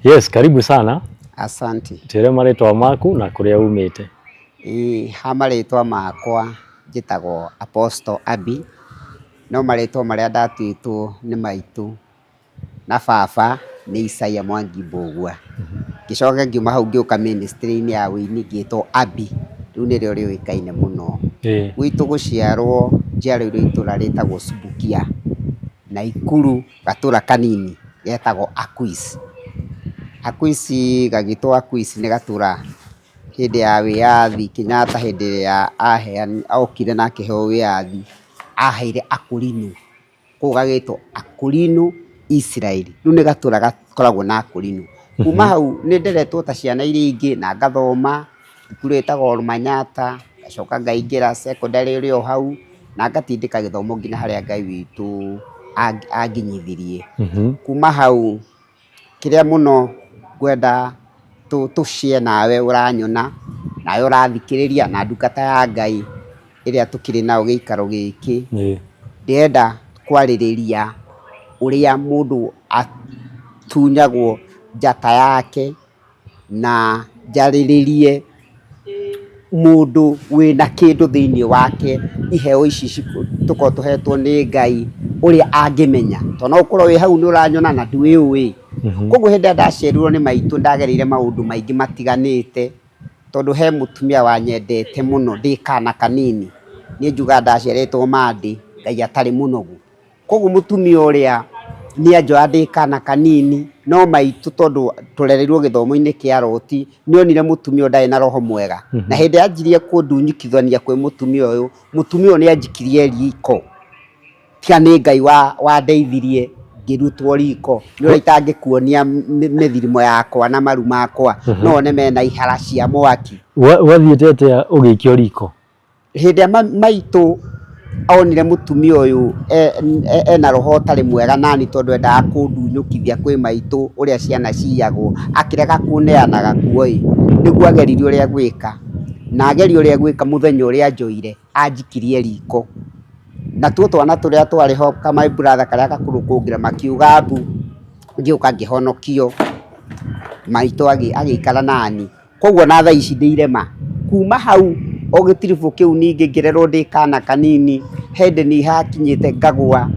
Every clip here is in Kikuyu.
Yes, karibu sana. Asante. Twĩre marĩtwa maku na kũrĩa umĩte. Ĩĩ ha marĩtwa makwa njĩtagwo Apostle Abby, no marĩtwa marĩa ndatuĩtwo nĩ maitũ na baba nĩ Isaiah Mwangi Mbũgua. Ngĩcoka ngiuma hau ngĩũka ministry-inĩ ya ũini ngĩtwo Abby, rĩu nĩrĩo rĩũĩkaine mũno. Gwitũ gũciarwo njiarĩirwo itũra rĩtagwo Subukia, Naikuru gatũra kanini getagwo Akuis. Akuis gagĩtwo Akuis nĩ gatũra hĩndĩ ya wĩyathi Kenyatta hĩndĩ ĩrĩa okire na akĩheo wĩyathi, aheire Akũrinũ. Koguo gagĩtwo Akũrinũ Isiraeli. Rĩu nĩ gatũra gakoragwo na Akũrinũ. Kuma hau nĩ nderetwo ta ciana iria ingĩ na ngathoma thukuru ĩtagwo Olmanyata, ngacoka ngaingĩra secondary ĩrĩ o hau, na ngatindĩka gĩthomo nginya harĩa Ngai witũ anginyithirie. Kuma hau kĩrĩa mũno ngwenda tũ share nawe ũranyona, nawe ũrathikĩrĩria na ndungata ya Ngai ĩrĩa tũkĩrĩ nayo gĩikaro gĩkĩ, ndĩrenda kwarĩrĩria ũrĩa mũndũ atunyagwo njata yake. Na njarĩrĩrie mũndũ wĩna kĩndũ thĩiniĩ wake, iheo ici tũkoragwo tũhetwo nĩ Ngai ũrĩa angĩmenya. Tondũ no ũkorwo wĩ hau nĩ ũranyona na ndwĩũĩ. Koguo hĩndĩ ĩrĩa ndaciarirwo nĩ maitũ nĩ ndagereire maũndũ maingĩ matiganĩte, tondũ he mũtumia wanyendete mũno ndĩ kana kanini. Niĩ njugaga ndaciarĩtwo Monday, Ngai atarĩ mũnogu. Koguo mũtumia ũrĩa nĩ anjoya ndĩ kana kanini, no maitũ tondũ tũrereirwo gĩthomo-inĩ kĩa roti, nĩ onire mũtumia ũyũ ndarĩ na roho mwega. Na hĩndĩ ĩrĩa anjirie kũndunyũkithania kwĩ mũtumia ũyũ, mũtumia ũyũ nĩ anjikirie riko. Tiga nĩ Ngai wandeithirie ngĩrutwo riko. Nĩ ũrĩa itangĩkuonia mĩthirimo yakwa na maru makwa, no wone mena ihara cia mwaki. Gwathiĩte atĩa ũgĩikio riko? Hĩndĩ ĩrĩa maitũ onire mũtumia ũyũ ena roho ũtarĩ mwega nani tondũ endaga kũndunyũkithia kwĩ maitũ ũrĩa ciana ciyagwo, akĩrega kũneanaga kuo ĩ, nĩguo ageririe ũrĩa egwĩka, na ageria ũrĩa egwĩka mũthenya ũrĩa anjoire, anjikirie riko. Natuo twana tũrĩa twarĩ ho ka my brother karĩa gakũrũ kũngĩra makiuga mbu, ngĩũka ngĩhonokio, maitũ agĩikara nani. Koguo ona thaa ici ndĩ irema. Kuma hau o gĩtiribũ kĩu ningĩ ngĩrerwo ndĩ kana kanini, he hĩndĩ nĩ hakinyĩte ngagũa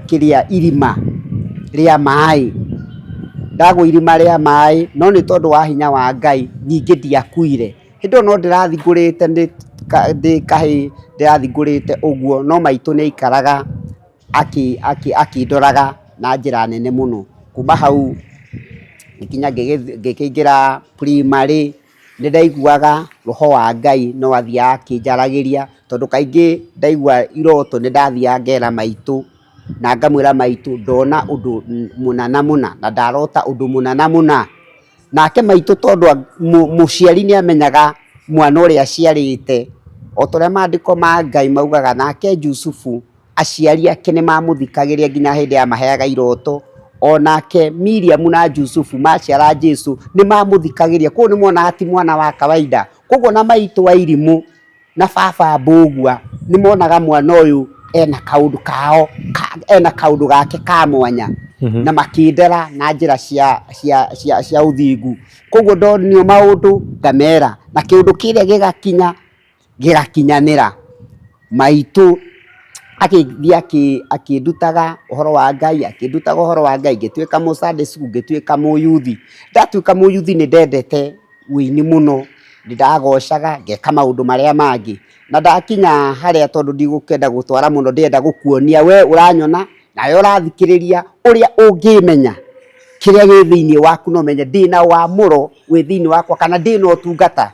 kĩrĩa irima rĩa maĩ. Ndagũa irima rĩa maĩ, no nĩ tondũ wa hinya wa Ngai ningĩ ndiakuire. Hĩndĩ ĩyo no ndĩrathiĩ ngũrĩte ndĩ kahĩĩ, ndĩrathiĩ ngũrĩte ũguo, no maitũ nĩ aikaraga akĩndoraga na njĩra nene mũno. Kuma hau ngĩkinya ngĩkĩingĩra primary, nĩ ndaiguaga roho wa Ngai no athiaga akĩnjaragĩria, tondũ kaingĩ ndaigua iroto nĩ ndathiaga ngera maitũ, na ngamwĩra maitũ ndona ũndũ mũna na mũna, na ndarota ũndũ mũna na mũna. Nake maitũ tondũ mũciari nĩ amenyaga mwana ũrĩa aciarĩte, o ta ũrĩa maandĩko ma Ngai maugaga, nake Jusufu aciari ake nĩ mamũthikagĩrĩria nginya hĩndĩ ĩrĩa amaheaga iroto, onake Miriamu na Jusufu maciara Jesu nĩ mamũthikagĩrĩria, koguo nĩ monaga ti mwana wa kawaida. Koguo ona maitũ Wairimũ na baba Mbũgua nĩ monaga mwana ũyũ ena kaũndũ kao, ena kaũndũ gake ka mwanya, na makĩndera na njĩra cia ũthingu. Koguo ndonio maũndũ ngamera, na kĩũndũ kĩrĩa gĩgakinya gĩgakinyanĩra. Maitũ agĩthiĩ akĩndutaga ũhoro wa Ngai, akĩndutaga ũhoro wa Ngai, ngĩtuĩka mũ Sunday school, ngĩtuĩka mũyuthi. Ndatuĩka mũyuthi nĩ ndendete ũini mũno, nĩ ndagocaga, ngeka maũndũ marĩa mangĩ. Na ndakinya harĩa tondũ ndigũkĩenda gũtwara mũno ndĩrenda gũkuonia we ũranyona, nawe ũrathikĩrĩria, ũrĩa ũngĩmenya kĩrĩa gĩ thĩiniĩ waku na ũmenye ndĩna wamũro wĩ thĩiniĩ wakwa kana ndĩna ũtungata.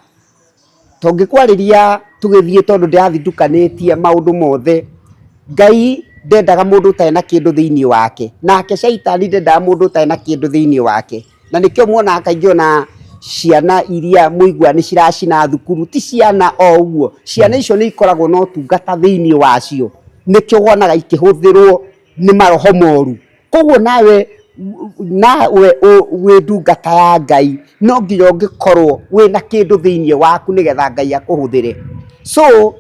Tũngĩkwarĩria tũgĩthiĩ tondũ ndĩrathiĩ ndukanĩtie maũndũ mothe, Ngai ndendaga mũndũ ũtarĩ na kĩndũ thĩiniĩ wake, nake caitani ndendaga mũndũ ũtarĩ na kĩndũ thĩiniĩ wake. Na nĩkĩo muonaga kaingĩ ona ciana iria mũiguaga nĩ ciracina thukuru, ti ciana o ũguo, ciana icio nĩ ikoragwo na ũtungata thĩiniĩ wacio, nĩkĩo wonaga ikĩhũthĩrwo nĩ maroho moru. Koguo nawe nawe wĩ ndungata ya Ngai no nginya ũngĩkorwo wĩna kĩndũ thĩinĩ waku nĩgetha Ngai akũhũthĩre. So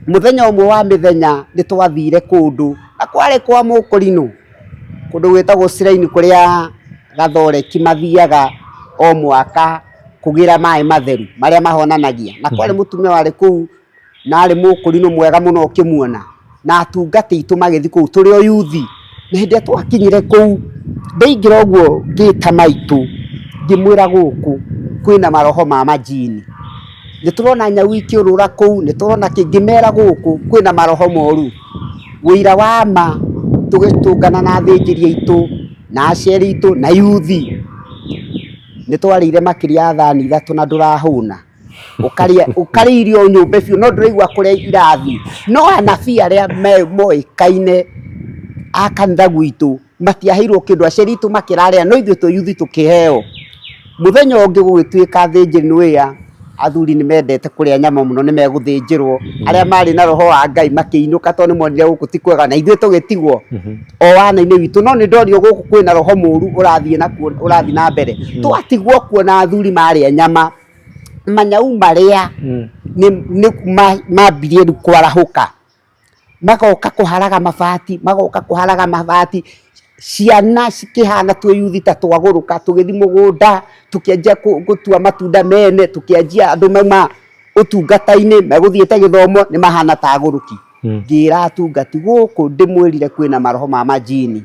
mũthenya ũmwe wa mĩthenya nĩ twathire kũndũ na kwarĩ kwa mũkũrinũ kũndũ gwĩtagwo Siraini kũrĩa Gathoreki mathiaga o mwaka kũgĩra maĩ matheru marĩa mahonanagia, na kwarĩ mũtumia warĩ kũu na arĩ mũkũrinũ mwega mũno ũkĩmuona, na atungati aitũ magĩthiĩ kũu tũrĩ o yuthi. Na hĩndĩ ĩrĩa twakinyire kũu, ndaingĩra ũguo ngĩta maitũ, ngĩmwĩra gũkũ kwĩna maroho ma majini. Nĩ tũrona nyau ikĩũrũra kũu, nĩ tũrona kĩ, ngĩmera gũkũ kwĩna maroho moru. Wĩira wa ma tũgĩtũngana na athĩnjĩri aitũ na aciari aitũ na yuthi, nĩ twarĩire makĩria ya thani 3 na ndũrahũna. Ũkarĩa irio nyũmbe biũ no ndũraigua kũrĩa irathiĩ. No anabii arĩa moĩkaine a kanitha gwitũ matiaheirwo kĩndũ, aciari aitũ makĩrarĩa no ithuĩ twĩ yuthi tũkĩheo. Mũthenya ũngĩ gũgĩtuĩka athĩnjĩri nĩ wĩa, athuri nĩ mendete kũrĩa nyama mũno nĩ megũthĩnjĩrwo, arĩa marĩ na roho wa Ngai makĩinũka tondũ nĩ monire gũkũ ti kwega na ithuĩ tũgĩtigwo o wana-inĩ witũ. No nĩ ndorio gũkũ kwĩna roho mũru ũrathiĩ nakuo, ũrathiĩ na mbere. Twatigwo kuo na athuri marĩa nyama, manyau marĩa nĩ mambirie rĩu kwarahũka, magoka kũharaga mabati, magoka kũharaga mabati, ciana cikĩhana twĩ yuthi ta twagũrũka, tũgĩthiĩ mũgũnda, tũkĩanjia gũtua matunda mene, tũkĩanjia andũ mauma ũtungata-inĩ megũthiĩte gĩthomo nĩ mahana ta agũrũki. Ngĩra atungati gũkũ ndĩmwĩrire kwĩna maroho ma majini,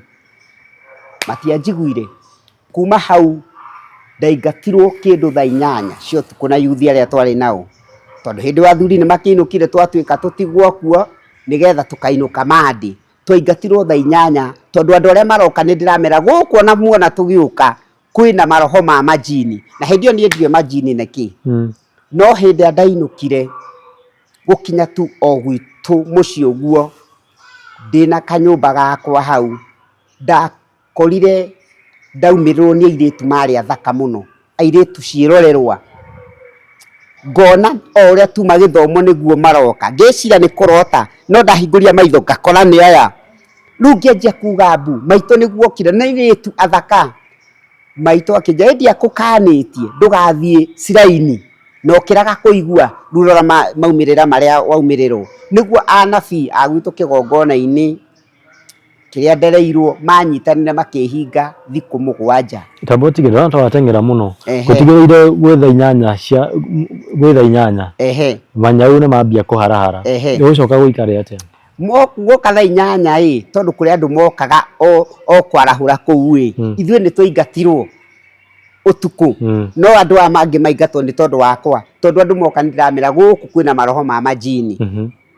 matianjiguire. Kuma hau ndaingatirwo kĩndũ thaa 8 cia ũtukũ na yuthi arĩa twarĩ nao, tondũ hĩndĩ ĩyo athuri nĩ makĩinũkire twatuĩka tũtigwo kuo nĩgetha tũkainũka Monday. Twaingatirwo thaa 8 tondũ andũ arĩa maroka nĩ ndĩramera gũkũ ona muona tũgĩũka kwĩna maroho ma majini, na hĩndĩ ĩyo niĩ ndiũĩ majini nĩ kĩ. No hĩndĩ ĩrĩa ndainũkire gũkinya tu o gwitũ mũciĩ ũguo, ndĩna kanyũmba gakwa hau, ndakorire ndaumĩrĩrwo nĩ airĩtu marĩ athaka mũno, airĩtu ciĩrorerwa. Ngona o ũrĩa tuma gĩthomo nĩguo maroka, ngĩciria nĩ kũrota, no ndahingũria maitho ngakora nĩ aya. Rĩu ngĩanjia kuga mbu, maitũ nĩguo okire, nĩ airĩtu athaka. Maitũ akĩnjĩra ĩ ndiakũkanĩtie ndũgathiĩ ciraini, na ũkĩrega kũigua, rĩu rora maumĩrĩra marĩa waumĩrĩrwo. Nĩguo anabii a gwitũ kĩgongona-inĩ kĩrĩa ndereirwo manyitanire makĩhinga thikũ 7. Tamba ũtige, ndĩrona ta wateng'era mũno. Gũtigĩrĩire gwĩ thaa 8 cia gwĩ thaa 8. Manyau nĩ mambia kũharahara. Ũgũcoka gũikare atĩa? Guoka thaa 8 ĩ, tondũ kũrĩ andũ mokaga o kwarahũra kũu ĩ, ithuĩ nĩ twaingatirwo ũtukũ. No andũ aya mangĩ maingatwo nĩ tondũ wakwa, tondũ andũ moka nĩ ndĩramera gũkũ kwĩna maroho ma majini.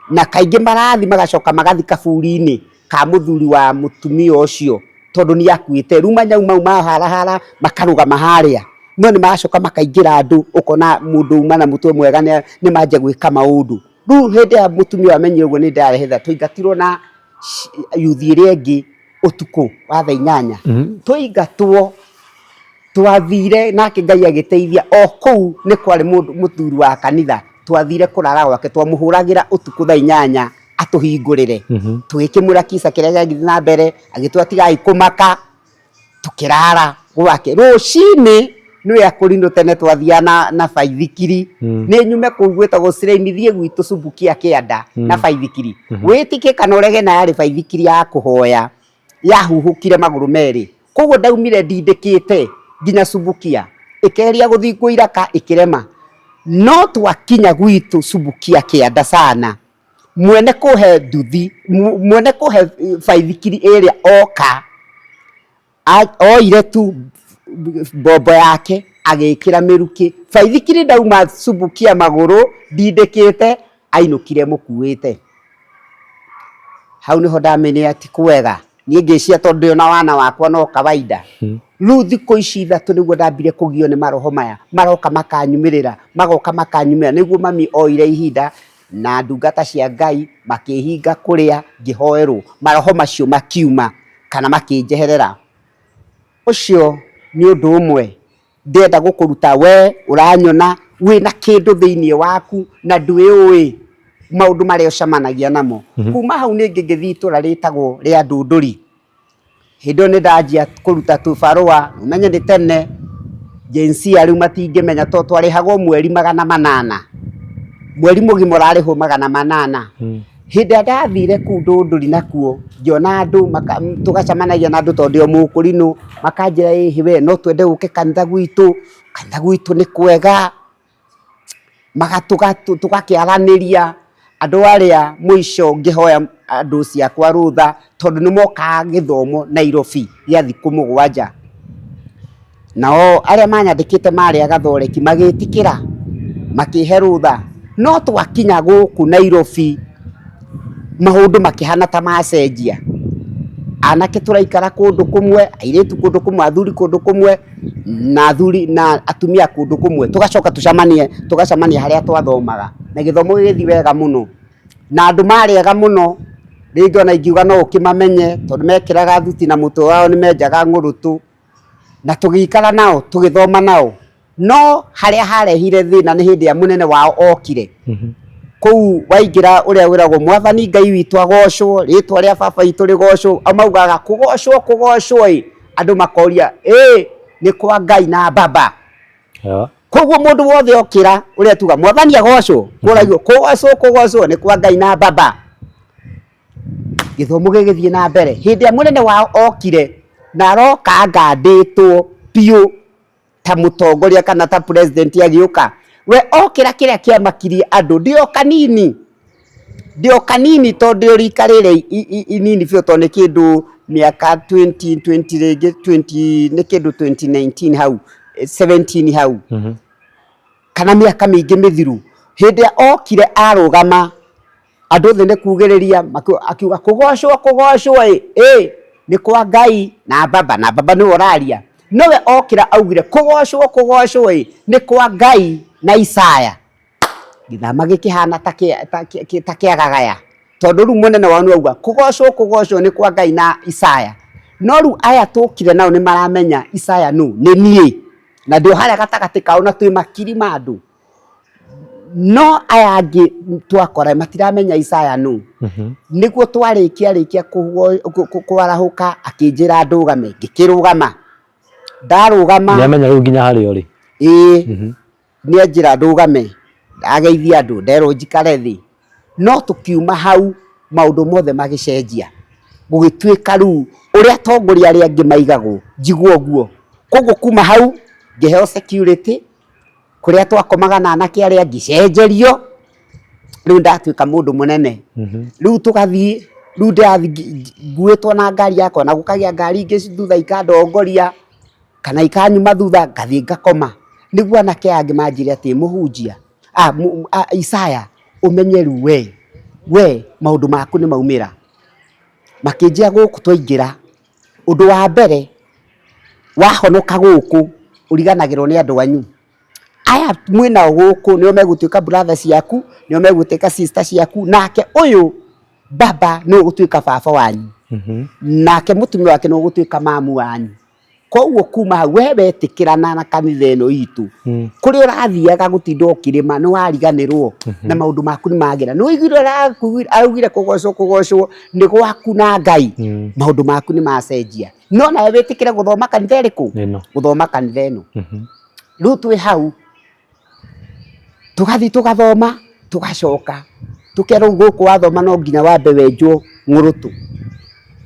Na kaingĩ marathi magacoka magathi kaburi-inĩ ka mũthuri wa mũtumia ũcio tondũ nĩ akuĩte. Rĩu manyau mau maharahara makarũgama harĩa, no nĩ maracoka makaingĩra andũ, ũkona mũndũ uma na mũtwe mwega nĩ manjia gwĩka maũndũ. Rĩu hĩndĩ ĩrĩa mũtumia ũyũ amenyire ũguo nĩ ndĩrarehe tha, twaingatirwo na yuthi ĩrĩa ĩngĩ ũtukũ wa thaa 8. Twaingatwo twathire nake Ngai agĩteithia o kũu nĩ kwarĩ mũndũ mũthuri wa kanitha, twathire kũrara gwake, twamũhũragĩra ũtukũ thaa 8 atũhingũrĩre. Tũgĩkĩmwĩra kisa kĩrĩa gĩathiĩ na mbere, agĩtwĩra tigai kũmaka, tũkĩrara gwake. Rũcinĩ nĩwe akũrinũ tene twathiaga na baithikiri, nĩ nyume kũu gwĩtagwo Ciraini thiĩ gwitũ Subukia kĩanda na baithikiri. Wĩtĩkie kana ũrege na yarĩ baithikiri ya kũhoya, yahuhũkire magũrũ merĩ. Koguo ndaumire ndindĩkĩte nginya Subukia, ĩkeria gũthiĩ kũiraka ĩkĩrema. No twakinya gwitũ Subukia kĩanda sana, mwene kũhe nduthi, mwene kũhe baithikiri ĩrĩa oka, oire tu mbombo yake agĩkĩra mĩrukĩ. Baithikiri ndauma Subukia magũrũ ndindĩkĩte, ainũkire mũkuĩte. Hau nĩho ndamenyire ti kwega. Niĩ ngĩciria tondũ ndĩ ona wana wakwa no kawaida. Rĩu thikũ ici 3 nĩguo ndambire kũgio nĩ maroho maya, maroka makanyumĩrĩra, magoka makanyumĩrĩra. Nĩguo mami oire ihinda na ndungata cia Ngai makĩhinga kũrĩa ngĩhoerwo, maroho macio makiuma kana makĩnjeherera. Ũcio nĩ ũndũ ũmwe ndĩrenda gũkũruta we ũranyona wĩna kĩndũ thĩinĩ waku na ndwĩũĩ maũndũ marĩa ũcemanagia namo. Kuma hau ningĩ ngĩthiĩ itũra rĩtagwo rĩa Ndũndũri. Hĩndĩ ĩyo nĩ ndanjia kũruta tũbarũa, ũmenye nĩ tene, Gen Z rĩu matingĩmenya tondũ twarĩhagwo mweri 800, mweri mũgima ũrarĩhwo 800. Hĩndĩ ĩrĩa ndathire kũu Ndũndũri nakuo, ngĩona andũ tũgacemanagia na andũ tondũ ndĩ o mũkũrinũ, makanjĩra ĩhĩ we no twende ũke kanitha gwitũ, kanitha gwitũ nĩ kwega, tũgakĩaranĩria, andũ arĩa mũico ngĩhoya andũ ciakwa rũtha, tondũ nĩ mokaga gĩthomo Nairobi gĩa thikũ 7. Nao arĩa manyandĩkĩte marĩ a Gathoreki magĩtĩkĩra makĩhe rũtha, no twakinya gũkũ Nairobi maũndũ makĩhana ta macenjia, anake tũraikara kũndũ kũmwe, airĩtu kũndũ kũmwe, athuri kũndũ kũmwe, na athuri na atumia kũndũ kũmwe, tũgacoka tũcemanie tũgacemania harĩa twathomaga, na gĩthomo gĩgĩthiĩ wega mũno, na andũ marĩ ega mũno, rĩngĩ ona ingiuga no ũkĩmamenye tondũ mekĩraga thuti na mũtwe wao nĩ menjaga ng'ũrũtũ. Na tũgĩikara nao tũgĩthoma nao no harĩa harehire thĩna nĩ hĩndĩ ya mũnene wao okire kũu waingĩra ũrĩa wĩragwo mwathani Ngai witũ agocwo rĩtwa rĩa baba witũ rĩgocwo maugaga kũgocwo kũgocwo ĩ andũ makoria ĩ nĩ kwa Ngai na baba koguo mũndũ wothe okĩra ũrĩa tuga mwathani agocwo kũragio kũgocwo kũgocwo nĩ kwa Ngai na baba Gĩthomo gĩgĩthiĩ na mbere, hĩndĩ ĩrĩa mũnene wao okire na aroka angandĩtwo biũ ta mũtongoria kana ta president agĩũka, we okĩra kĩrĩa kĩamakirie andũ ndĩ o kanini, ndĩ o kanini tondũ ndĩ o rika rĩrĩa inini biũ tondũ nĩ kĩndũ mĩaka twenty twenty rĩngĩ twenty nĩ kĩndũ 2019 hau, 17 hau, kana mĩaka mĩingĩ mĩthiru. Hĩndĩ ĩrĩa okire arũgama Andũ othe nĩ kugĩrĩria akiuga kũgocwo kũgocwo ĩ ĩ nĩ kwa Ngai na baba na baba nĩwe ũraria. Nowe okĩra augire kũgocwo kũgocwo ĩ nĩ kwa Ngai na Isaya. Gĩthama gĩkĩhana ta kĩagagaya tondũ rĩu mũnene wao nĩ auga kũgocwo kũgocwo nĩ kwa Ngai na Isaya. No rĩu aya tũkire nao nĩ maramenya Isaya nũ, nĩ niĩ na ndĩ o harĩa gatagatĩ kao na twĩ makiri ma andũ. No aya angĩ twakora matiramenya Isaya nũ. Nĩguo twarĩkia rĩkia kwarahũka akĩnjĩra ndũgame, ngĩkĩrũgama. Ndarũgama. Nĩamenya rĩu nginya harĩa ũrĩ. Ĩĩ, nĩanjĩra ndũgame, ndageithia andũ, nderwo njikare thĩ. No tũkiuma hau maũndũ mothe magĩcenjia, gũgĩtuĩka rĩu ũrĩa atongoria arĩa angĩ maigagwo, njigwo ũguo. Koguo kuma hau ngĩheo security, kũrĩa twakomaga na anake arĩa angĩ cenjerio, rĩu ndatuĩka mũndũ mũnene. Rĩu tũgathiĩ, rĩu ndĩrathiĩ nguĩtwo na ngari yakwa na gũkagĩa ngari ingĩ thutha ikandongoria kana ikanyuma thutha ngathiĩ ngakoma. Nĩguo anake aya angĩ manjĩre atĩ mũhunjia, Isaya ũmenye rĩu we, we maũndũ maku nĩ maumĩra. Makĩnjĩra gũkũ twaingĩra, ũndũ wa mbere Wahonoka gũkũ ũriganagĩrwo nĩ andũ anyu. Aya mwĩnao gũkũ nĩo megũtuĩka brother ciaku, nĩo megũtuĩka sister ciaku, nake ũyũ baba nĩwe ũgũtuĩka baba wanyu, nake mũtumia wake nĩwe ũgũtuĩka mamu wanyu. Koguo kuma hau we wetĩkĩrana na kanitha ĩno itũ, kũrĩa ũrathiaga gũtinda ũkĩrĩma nĩ wariganĩrwo na maũndũ maku nĩ magĩra. Nĩ waiguire araugire kũgocwo kũgocwo nĩ gwaku na Ngai, maũndũ maku nĩ macenjia. No nawe wĩtĩkĩre gũthoma kanitha ĩrĩkũ? Ĩno. Gũthoma kanitha ĩno. Rĩu twĩ hau tũgathiĩ tũgathoma tũgacoka tũkerwo gũkũ wathoma no nginya wambe wenjwo ng'ũrũtũ.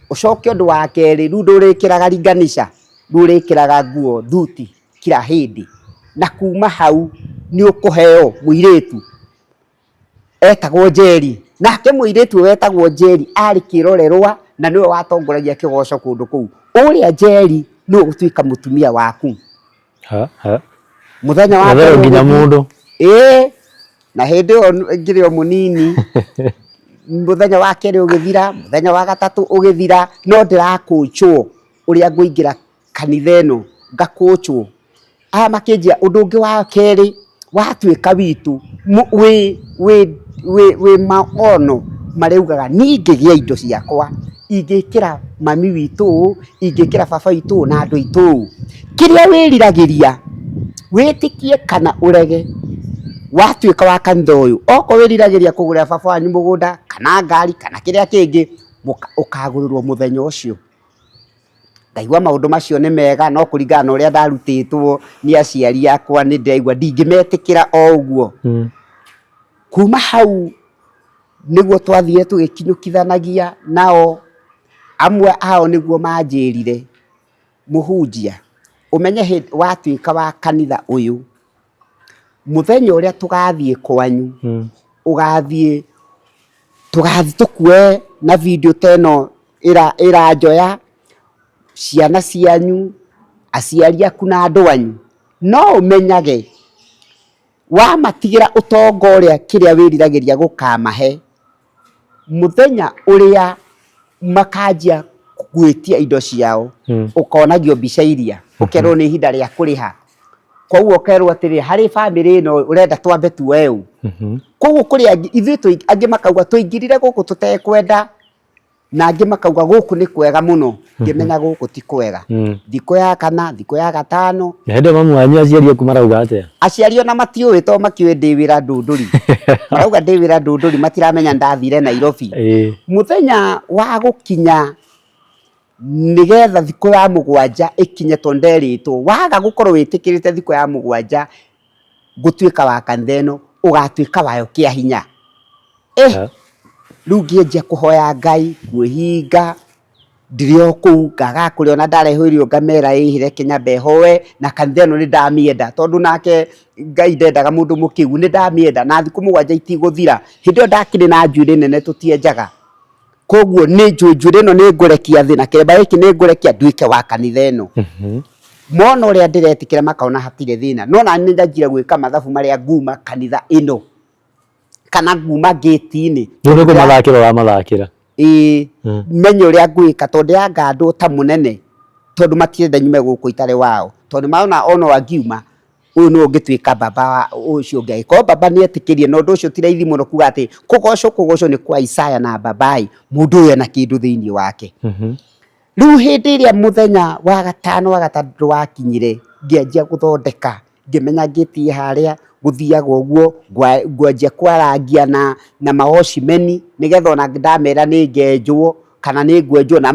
Ũcoke ũndũ wa kerĩ rĩu ndũrĩkĩraga ringanisha, rĩu ũrĩkĩraga nguo thuti kila hĩndĩ. Na kuma hau nĩ ũkũheo mũirĩtu etagwo Njeri. Nake mũirĩtu ũyũ wetagwo Njeri arĩ kĩrorerwa na nĩwe watongoragia kĩgoco kũndũ kũu. Ũrĩa Njeri nĩwe ũgũtuĩka mũtumia waku. Mũthenya wa mbere nginya mũndũ. Ĩĩ, na hĩndĩ ĩyo ngĩrĩ o mũnini, mũthenya wa kerĩ ũgĩthira, mũthenya wa gatatũ ũgĩthira, no ndĩrakũnjwo ũrĩa ngũingĩra kanitha ĩno, ngakũnjwo. Aya makĩnjĩra ũndũ ũngĩ wa kerĩ watuĩka witũ wĩ wĩ wĩ wĩ maono marĩa ugaga niĩ ingĩgĩa indo ciakwa ingĩkĩra mami witũ ũũ, ingĩkĩra baba witũ ũũ na andũ aitũ ũũ. Kĩrĩa wĩriragĩria wĩtĩkie kana ũrege watuĩka wa kanitha ũyũ, okorwo wĩriragĩria kũgũrĩra baba wanyu mũgũnda kana ngari kana kĩrĩa kĩngĩ, ũkagũrĩrwo mũthenya ũcio. Ngaigua maũndũ macio nĩ mega no kũringana na ũrĩa ndarutĩtwo nĩ aciari akwa nĩ ndĩraigua ndingĩmetĩkĩra o ũguo. Kuma hau Nĩguo twathire tũgĩkinyũkithanagia nao, amwe ao nĩguo manjĩrire, mũhunjia, ũmenye hĩndĩ watuĩka wa kanitha ũyũ, mũthenya ũrĩa tũgathiĩ kwanyu, ũgathiĩ, tũgathiĩ tũkuoe na video ta ĩno ĩranjoya, ciana cianyu, aciari aku na andũ anyu, no ũmenyage Wamatigĩra ũtonga ũrĩa kĩrĩa wĩriragĩria gũkamahe, mũthenya ũrĩa makanjia gwĩtia indo ciao, ũkonagio mbica iria, ũkerwo nĩ ihinda rĩa kũrĩha. Koguo ũkerwo atĩrĩrĩ, harĩ bamĩrĩ ĩno ũrenda twambe tuoe ũ? Koguo kũrĩ angĩ, ithuĩ angĩ makauga twaingĩrire gũkũ tũtekwenda. Na angĩ makauga gũkũ nĩ kwega mũno, ngĩmenya gũkũ ti kwega. Thikũ ya kana, thikũ ya gatano. Na hĩndĩ ĩyo mamu wanyu aciari aku marauga atĩa? Aciari ona matiũĩ tondũ makĩũĩ ndĩ wĩra Ndũndũri. Marauga ndĩ wĩra Ndũndũri matiramenya ndathire Nairobi. Mũthenya wa gũkinya nĩgetha thikũ ya mũgwanja ĩkinye tondũ nderĩtwo, waga gũkorwo wĩtĩkĩrĩte thikũ ya mũgwanja gũtuĩka wa kanitha ĩno, ũgatuĩka wayo kĩa hinya. Eh, rĩu ngĩanjia kũhoya Ngai, kwĩhinga, ndĩrĩ o kũu, ngaga kũrĩa ona ndarehwo irio ngamera ĩhĩ reke nyambe hoe, na kanitha ĩno nĩ ndamĩenda, tondũ nake Ngai ndendaga mũndũ mũkĩgu, nĩ ndamĩenda na thikũ mũgwanja itigũthira. Hĩndĩ ĩyo ndakĩrĩ na njuĩrĩ nene tũtienjaga, koguo nĩ njũĩ njuĩrĩ ĩno nĩ ngũrekia thĩ na kĩremba gĩkĩ nĩ ngũrekia nduĩke wa kanitha ĩno. Mona ũrĩa ndĩretĩkĩra makona hatirĩ thĩna, no nani nĩ ndanjire gwĩka mathabu marĩa nguma kanitha ĩno. Kana nguma ngĩti-inĩ. Rĩu nĩ kũmathakĩra ũramathakĩra. Ĩĩ, menye ũrĩa ngwĩka tondũ ndĩrangandwo ta mũnene tondũ matirenda nyume gũkũ itarĩ wao. Tondũ nĩmarona ona angiuma ũyũ nĩwe ũngĩtuĩka baba wa ũcio ũngĩ. Angĩkorwo baba nĩ etĩkĩrie na ũndũ ũcio ti raithi mũno kuga atĩ kũgocwo kũgocwo nĩ kwa Isaya na babai, mũndũ ũyũ ena kĩndũ thĩiniĩ wake. Rĩu hĩndĩ ĩrĩa mũthenya wa gatano wa gatandatũ wakinyire, ngĩanjia gũthondeka Ngĩmenya ngĩti harĩa gũthiaga ũguo, ngwanjia kwarangia na mawocimeni nĩgetha ona ndamera nĩ ngenjwo kana nĩ ngwenjwo na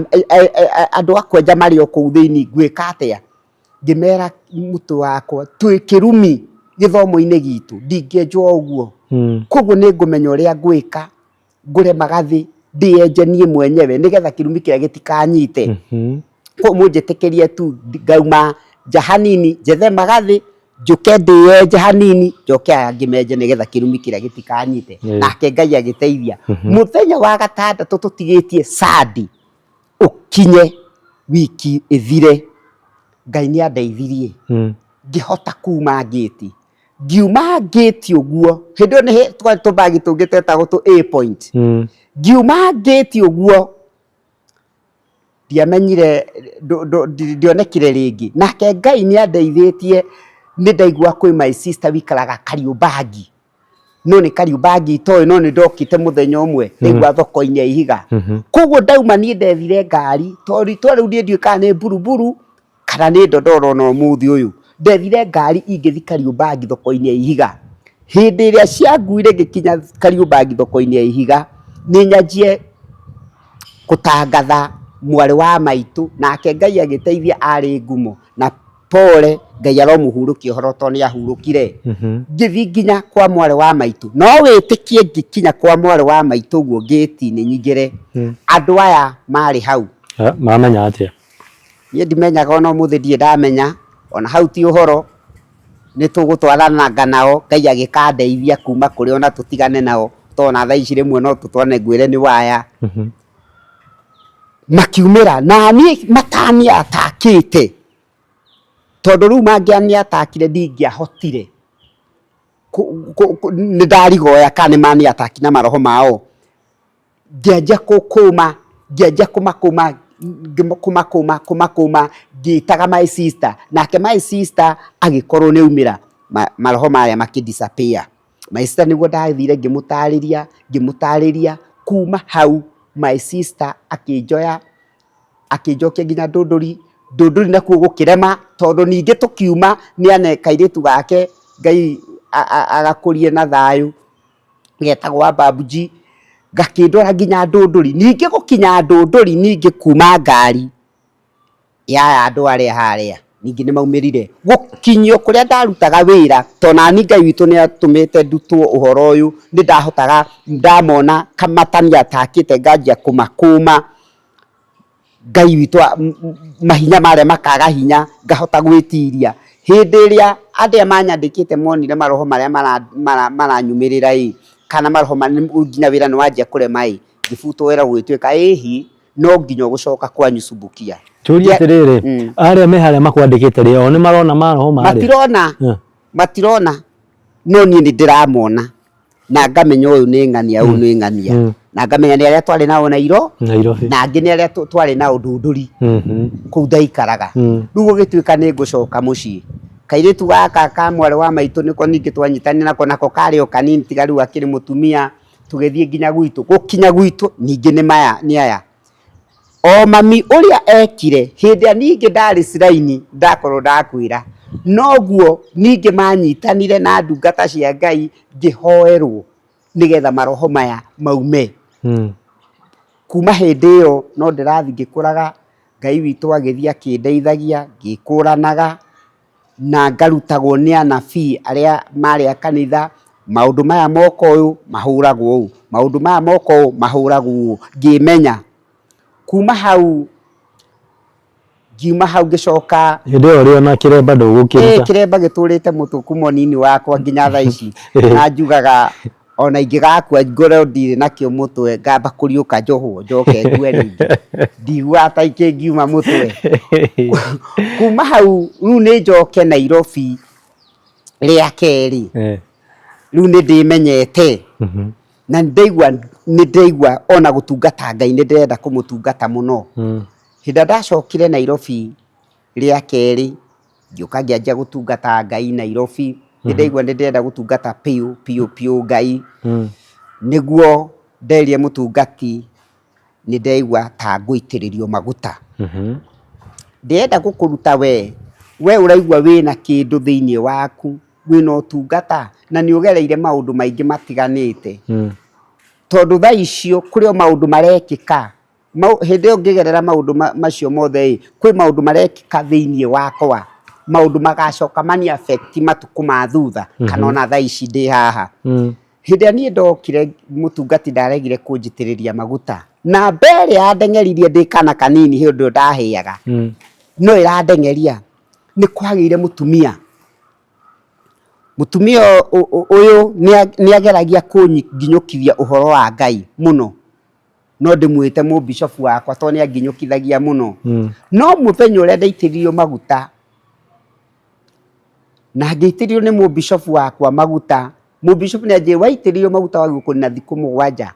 andũ a kwenja marĩ o kũu thĩiniĩ ngwĩka atĩa? Ngĩmera mũtwe wakwa twĩ kĩrumi gĩthomo-inĩ gitũ ndingĩenjwo o ũguo. Koguo nĩ ngũmenya ũrĩa ngwĩka ngũre magathĩ ndĩyenje niĩ mwenyewe nĩgetha kĩrumi kĩrĩa gĩtikanyite. Koguo mũnjĩtĩkĩrie tu ngauma nja hanini njethe magathĩ njũke ndĩyenje hanini njoke aya angĩ menje nĩgetha kĩrumi kĩrĩa gĩtikanyite. Nake Ngai agĩteithia. Mũthenya wa gatandatũ tũtigĩtie Sunday ũkinye wiki ĩthire, Ngai nĩ andeithirie ngĩhota kuma ngĩti. Ngiuma ngĩti ũguo, hĩndĩ ĩyo nĩ twarĩ tũbagi tũngĩ twetagwo tũ A point. Ngiuma ngĩti ũguo, ndiamenyire, ndionekire rĩngĩ. Nake Ngai nĩ andeithĩtie nĩ ndaigua kwĩ my sister wĩikaraga Kariũmbangi, no nĩ Kariũmbangi itoĩ no nĩ ndokĩte mũthenya ũmwe ndaigua thoko-inĩ ya Ihiga. Koguo ndauma niĩ ndethire ngari, tondũ itũra rĩu niĩ ndiũĩ kana nĩ Buruburu kana nĩ Ndondoro ona ũmũthĩ ũyũ. Ndethire ngari ingĩthiĩ Kariũmbangi thoko-inĩ ya Ihiga. Hĩndĩ ĩrĩa cianguire ngĩkinya Kariũmbangi thoko-inĩ ya Ihiga, nĩ nyanjie gũtangatha mwarĩ wa maitũ, nake Ngai agĩteithia arĩ ngumo, na pole Ngai aromũhurũkia ũhoro tondũ nĩ ahurũkire. Ngĩthiĩ nginya kwa mwarĩ wa maitũ, no wĩtĩkie ngĩkinya kwa mwarĩ wa maitũ ũguo ngĩti-inĩ nyingĩre, andũ aya marĩ hau. Mamenya atĩa? Niĩ ndimenyaga ona ũmũthĩ ndirĩ ndamenya, ona hau ti ũhoro, nĩ tũgũtwarananga nao, Ngai agĩkandeithia kuma kũrĩ o na tũtigane nao, tondũ ona thaa ici rĩmwe no tũtwarane ngwĩre nĩ waya. Makiumĩra na niĩ mataniatakĩte, tondũ rĩu mangĩaniatakire ndingĩahotire, nĩ ndarigoya kana nĩ maniataki na maroho mao. Ngĩanjia kũkũma, ngĩanjia kũmakũma, kũmakũma, kũmakũma, ngĩtaga my sister, nake my sister agĩkorwo nĩ aumĩra, maroho marĩa makĩ disappear. My sister nĩguo ndathire ngĩmũtarĩria, ngĩmũtarĩria, kuma hau my sister akĩnjoya, akĩnjokia nginya Ndũndũri, Ndũndũri nakuo gũkĩrema, tondũ ningĩ tũkiuma nĩ ane kairĩtu gake Ngai agakũrie na thayũ. Getagwo Ababuji, gakĩndwara nginya Ndũndũri. Ningĩ gũkinya Ndũndũri ningĩ kuma ngari ya aya andũ arĩa harĩa. Ningĩ nĩ maumĩrire gũkinyio kũrĩa ndarutaga wĩra, tondũ nani Ngai witũ nĩ atũmĩte ndutwo ũhoro ũyũ, nĩ ndahotaga ndamona kamatani atakĩte nganjia kũmakũma. Ngai witũ mahinya marĩa makaga hinya ngahota gwĩtiria. Hĩndĩ ĩrĩa arĩa manyandĩkĩte monire maroho marĩa maranyumĩrĩra ĩ, kana maroho nginya wĩra nĩ wanjia kũrema ĩ, ngĩbutwo wĩra gũgĩtuĩka ĩhi no nginya ũgũcoka kwanyu Subukia. Tũrie atĩrĩrĩ, arĩa me harĩa makwandĩkĩte rĩ, o nĩ marona maroho marĩa? Matirona, matirona, no niĩ nĩ ndĩramona. Na ngamenya ũyũ nĩ ng'ania, ũyũ nĩ ng'ania, na ngamenya nĩ arĩa twarĩ nao Nairo, Nairobi, na angĩ nĩ arĩa twarĩ nao Ndũndũri kũu ndaikaraga. Rĩu gũgĩtuĩka nĩ ngũcoka mũciĩ, kairĩtu gaka ka mwarĩ wa maitũ nĩko ningĩ twanyitanire nako, nako karĩ o kanini tiga rĩu akĩrĩ mũtumia, tũgĩthiĩ nginya gwitũ. Gũkinya gwitũ ningĩ nĩ maya nĩ aya. O mami ũrĩa ekire hĩndĩ ĩrĩa ningĩ ndarĩ shrine ndakorwo ndakwĩra, noguo ningĩ manyitanire na ndungata cia Ngai ngĩhoerwo nĩgetha maroho maya maume. Kuma hĩndĩ ĩyo no ndĩrathiĩ ngĩkũraga, Ngai witũ agĩthiĩ akĩndeithagia, ngĩkũranaga na ngarutagwo nĩ anabii arĩa marĩ a kanitha, maũndũ maya moka ũũ mahũragwo ũũ, maũndũ maya moka ũũ mahũragwo ũũ, ngĩmenya. Kuma hau ngiuma hau ngĩcoka. Hĩndĩ ĩyo ũrĩ ona kĩremba ndũgũkĩruta. Ĩĩ kĩremba gĩtũrĩte mũtwe kuma ũnini wakwa nginya thaa ici. Na njugaga ona ingĩgakua ngorwo ndirĩ nakĩo mũtwe ngamba kũriũka njohwo njoke ngue rĩngĩ. Ndiguaga ta kĩngiuma mũtwe. Kuma hau rĩu nĩ njoke Nairobi rĩa kerĩ, rĩu nĩ ndĩmenyete na nĩ ndaigua nĩ ndaigua ona gũtungata Ngai nĩ ndĩrenda kũmũtungata mũno. Hĩndĩ ĩrĩa ndacokire Nairobi rĩa kerĩ, ngĩũka ngĩanjia gũtungata Ngai Nairobi, nĩ ndaigua nĩ ndĩrenda gũtungata biũ biũ biũ Ngai, nĩguo nderire mũtungati nĩ ndĩraigua ta ngũitĩrĩrio maguta. Ndĩrenda gũkũruta we, we ũraigua wĩna kĩndũ thĩiniĩ waku, wĩna ũtungata na nĩ ũgereire maũndũ maingĩ matiganĩte, tondũ thaa icio kũrĩ o maũndũ marekĩka. Hĩndĩ ĩyo ngĩgerera maũndũ macio mothe ĩ, kwĩ maũndũ marekĩka thĩiniĩ wakwa, maũndũ magacoka mani affect matukũ ma thutha, kana ona thaa ici ndĩ haha. Hĩndĩ ĩrĩa niĩ ndokire mũtungati ndaregire kũnjitĩrĩria maguta, namba ĩrĩa yandeng'eririe ndĩ kana kanini hĩndĩ ĩyo ndahĩaga, no ĩrandeng'eria, nĩ kwagĩire mũtumia. Mũtumia ũyũ nĩ ageragia kũnginyũkithia ũhoro wa Ngai mũno. No ndĩmwĩte mũbicobu wakwa tondũ nĩ anginyũkithagia mũno. No mũthenya ũrĩa ndaitĩrĩirio maguta, na ngĩitĩrĩrio nĩ mũbicobu wakwa maguta, mũbicobu nĩ anjĩrire waitĩrĩrio maguta wagĩrĩirwo kũnina thikũ 7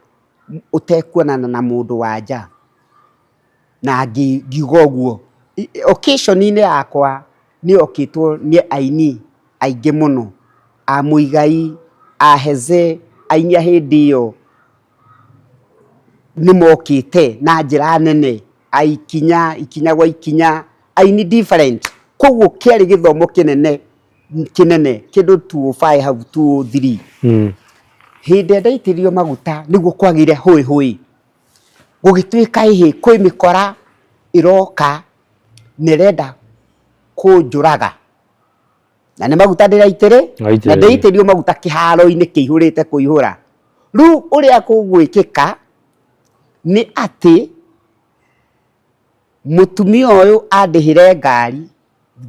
ũtekuonana na mũndũ wa nja. Na ngiuga ũguo. Occasion-inĩ yakwa nĩ yokĩtwo nĩ aini aingĩ mũno, a Muigai, a Heze, aini a hĩndĩ ĩyo nĩ mokĩte na njĩra nene, a ikinya, ikinya gwa ikinya, aini different. Koguo kĩarĩ gĩthomo kĩnene kĩnene kĩndũ 205 hau 203. Hĩndĩ ĩrĩa ndaitĩrĩirio maguta nĩguo kwagĩire hũĩ hũĩ, gũgĩtuĩka ĩhĩ kwĩ mĩkora ĩroka na ĩrenda kũnjũraga. Na nĩ maguta ndĩraitĩrĩ, na ndĩraitĩrĩrio maguta kĩharo-inĩ kĩihũrĩte kũihũra. Rĩu ũrĩa gũgwĩkĩka nĩ atĩ mũtumia ũyũ andĩhĩre ngari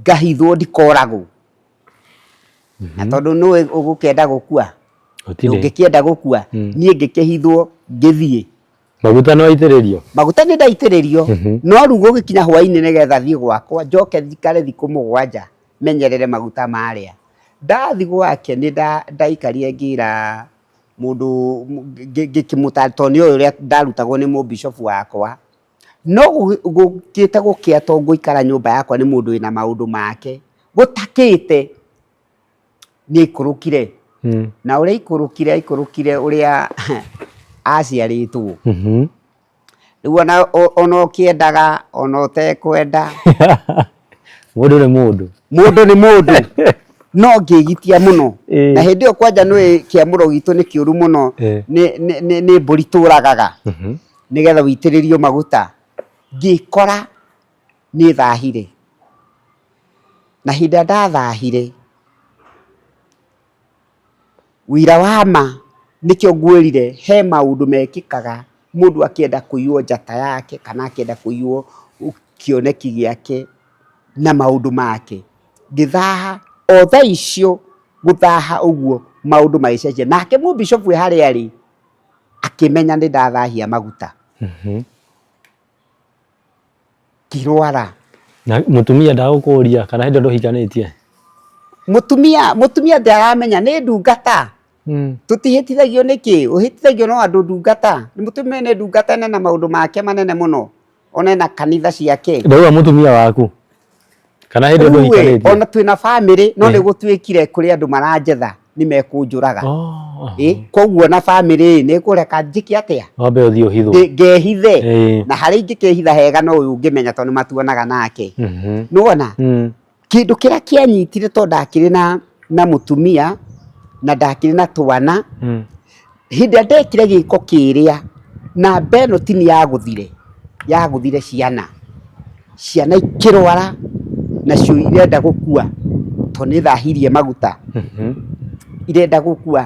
ngahithwo ndikoragwo. Na tondũ nĩũĩ ũgũkĩenda gũkua, ndũngĩkĩenda gũkua, niĩ ngĩkĩhithwo ngĩthiĩ. Maguta nĩ waitĩrĩrio? Maguta nĩ ndaitĩrĩrio, no rĩu gũgĩkinya hwainĩ nĩgetha thiĩ gwakwa njoke njikare thikũ 7 menyerere maguta marĩa. Ndathiĩ gwake nĩ ndaikarire ngĩra mũndũ, ngĩkĩmũtarĩria tondũ nĩoĩ ũrĩa ndarutagwo nĩ mũbicobu wakwa. No gũkĩte gũkĩa tondũ ngũikara nyũmba yakwa nĩ mũndũ wĩna maũndũ make, gũtakĩte nĩ aikũrũkire. Na ũrĩa aikũrũkire, aikũrũkire ũrĩa aciarĩtwo. Rĩu ona ũkĩendaga ona ũtekwenda. Mũndũ nĩ mũndũ. Mũndũ nĩ mũndũ. No ngĩgitia mũno. Na hĩndĩ ĩyo kwanja nĩũĩ kĩamũro gitũ nĩ kĩũru mũno, nĩ mbũri tũragaga nĩgetha ũitĩrĩrio maguta. Ngĩkora nĩ thahire. Na hĩndĩ ĩrĩa ndathahire, wĩira wa ma nĩkĩo ngwĩrire he maũndũ mekĩkaga mũndũ akĩenda kũiywo njata yake kana akĩenda kũiywo kĩoneki gĩake na maũndũ make. Ngĩthaha o thaa icio gũthaha ũguo maũndũ magĩcenjia. Nake mũbicobu e harĩa arĩ akĩmenya nĩ ndathahia maguta. Ngĩrwara. Na mũtumia ndagũkũria kana hĩndĩ ĩyo ndũhikanĩtie? Mũtumia mũtumia ndaramenya nĩ ndungata. Tũtihĩtithagio nĩkĩ? Ũhĩtithagio no andũ ndungata. Mũtumia nĩ ndungata na ena maũndũ make manene mũno. Ona ena kanitha ciake. Ndauga mũtumia waku. Kana hĩndĩ ĩyo Rĩu ĩ, ndũhikanĩtie? ona twĩna bamĩrĩ no nĩ gũtuĩkire kũrĩ andũ maranjetha nĩ mekũnjũraga. Oh, Ĩ, koguo na bamĩrĩ ĩ, nĩ ĩkũreka njĩke atĩa? Wambe ũthiĩ ũhithwo. Ngehithe. Ĩĩ. Na harĩa ingĩkĩhitha hega no ũyũ ũngĩmenya tondũ nĩ matuonaga nake. Nĩwona? Kĩndũ kĩrĩa kĩanyitire tondũ ndakĩrĩ na na mũtumia na ndakĩrĩ na twana, hĩndĩ ĩrĩa ndekire gĩko kĩrĩa, namba ĩno ti niĩ yagũthire, yagũthire ciana. Ciana ikĩrwara nacio irenda gũkua tondũ nĩ thahirie maguta, irenda gũkua.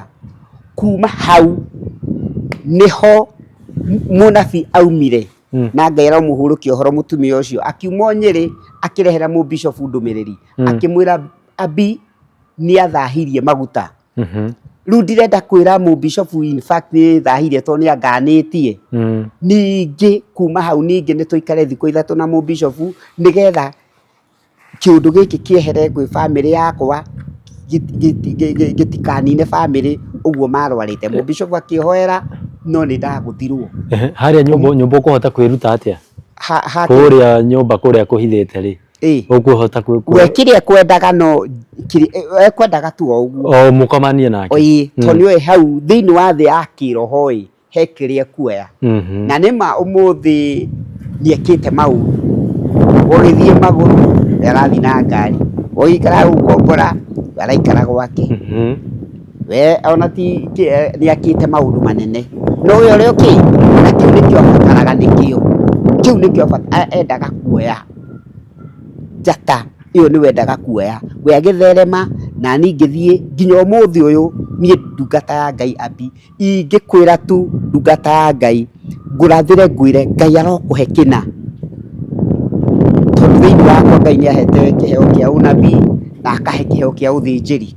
Kuma hau nĩho mũnabii aumire na Ngai aromũhurũkia ũhoro mũtumia ũcio, akiuma o Nyĩrĩ akĩrehera mũbicobu ndũmĩrĩri, akĩmwĩra Abi nĩ athahirie maguta. Rĩu ndirenda kwĩra mũbicobu in fact nĩ thahirie tondũ nĩ anganĩtie. Ningĩ kuma hau ningĩ nĩ tũikare thikũ 3 na mũbicobu nĩgetha kĩũndũ gĩkĩ kĩehere kwĩ bamĩrĩ yakwa gĩtikanine bamĩrĩ ũguo marwarĩte. Mũbicobu akĩhoera no nĩ ndagũthirwo. Harĩa nyũmba nyũmba ũkũhota kwĩruta atĩa? Kũrĩa nyũmba kũrĩa kũhithĩte rĩ? Ũkũhota kwĩ We kĩrĩa ekwendaga no ekwendaga tu o ũguo. O mũkomanie nake. Ĩĩ tondũ nĩũĩ hau thĩinĩ wa thĩ ya kĩroho ĩ, he kĩrĩa ekuoya. Na nĩ ma ũmũthĩ nĩ ekĩte maũndũ. Ũgĩthiĩ magũrũ, we arathiĩ na ngari, ũgĩikara gũkombora, we araikara gwake. We ona ti nĩ akĩte maũndũ manene. No we ũrĩa ũkĩ, na kĩu nĩkĩo abataraga nĩkĩo. Kĩu nĩkĩo endaga kuoya. Njata ĩyo nĩwe endaga kuoya. We agĩtherema, nani ngĩthiĩ nginya ũmũthĩ ũyũ niĩ ndungata ya Ngai Abby, ingĩkwĩra tu ndungata ya Ngai, ngũrathĩre ngwĩre Ngai arokũhe kĩna. Tondũ thĩinĩ wakwa Ngai nĩ ahete kĩheo kĩa ũnabii na akahe kĩheo kĩa ũthĩnjĩri.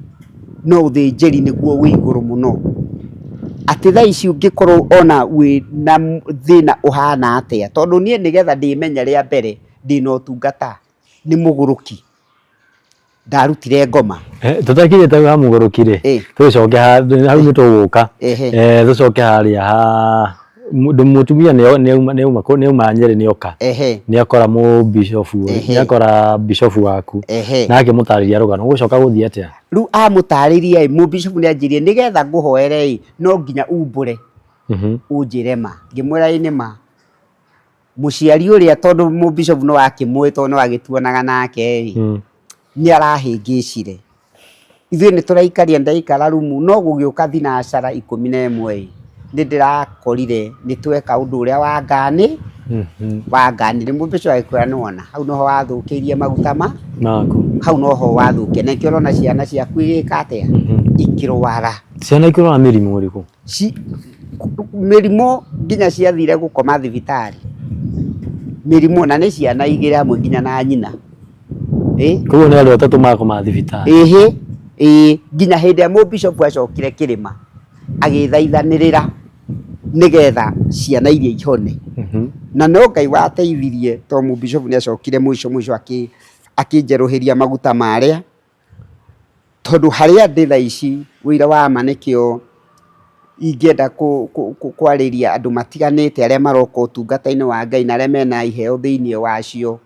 No ũthĩnjĩri nĩguo wĩ igũrũ mũno. Atĩ thaa ici ũngĩkorwo ona wĩna thĩna ũhana atĩa, tondũ niĩ nĩgetha ndĩmenye rĩa mbere ndĩna ũtungata nĩ mũgũrũki. Ndarutire ngoma. Tũtakinyĩte hau ha mũgũrũki rĩ, tũgĩcoke hau nĩ tũgũka, tũcoke harĩa ha mũtumia nĩ auma Nyĩrĩ nĩ oka, nĩ akora mũbicobu, nĩ akora bicobu waku na akĩmũtarĩria rũgano, ũgũcoka gũthiĩ atĩa? Rĩu amũtarĩria ĩ, mũbicobu nĩ anjĩrire nĩgetha ngũhoere ĩ, no nginya umbũre ũnjĩre ma. Ngĩmwĩra ĩ nĩ ma. Mũciari ũrĩa tondũ mũbicobu no akĩmũĩ tondũ no agĩtuonaga nake rĩ, nĩ arahĩngĩcire. Ithuĩ nĩ tũraikaria ndaikara rumu no gũgĩũka thinacara 11 ĩ, nĩ ndĩrakorire nĩ tweka ũndũ ũrĩa wa ngani, wa ngani. Mũbicobu agĩkwĩra nĩ wona hau noho wathũkĩirie maguta ma maku, hau noho wathũkia na nĩkĩo ũrona ciana ciaku igĩka atĩa, ikĩrwara. Ciana ikĩrwara mĩrimũ ĩrĩkũ? Mĩrimũ nginya ciathire gũkoma thibitarĩ, mĩrimũ na nĩ ciana igĩrĩ hamwe nginya na nyina. Koguo nĩ andũ atatũ makoma thibitarĩ? Ĩhĩ, ĩĩ nginya hĩndĩ ĩrĩa mũbicobu acokire kĩrĩma agĩthaithanĩrĩra nĩgetha ciana iria ihone. Na no Ngai wateithirie tondũ mũbicobu nĩ acokire mũico mũico akĩnjerũhĩria maguta marĩa. Tondũ harĩa ndĩ thaa ici ũira wa ma nĩkĩo ingĩenda kwarĩria andũ matiganĩte arĩa maroka ũtungata-inĩ wa Ngai na arĩa mena iheo thĩiniĩ wacio,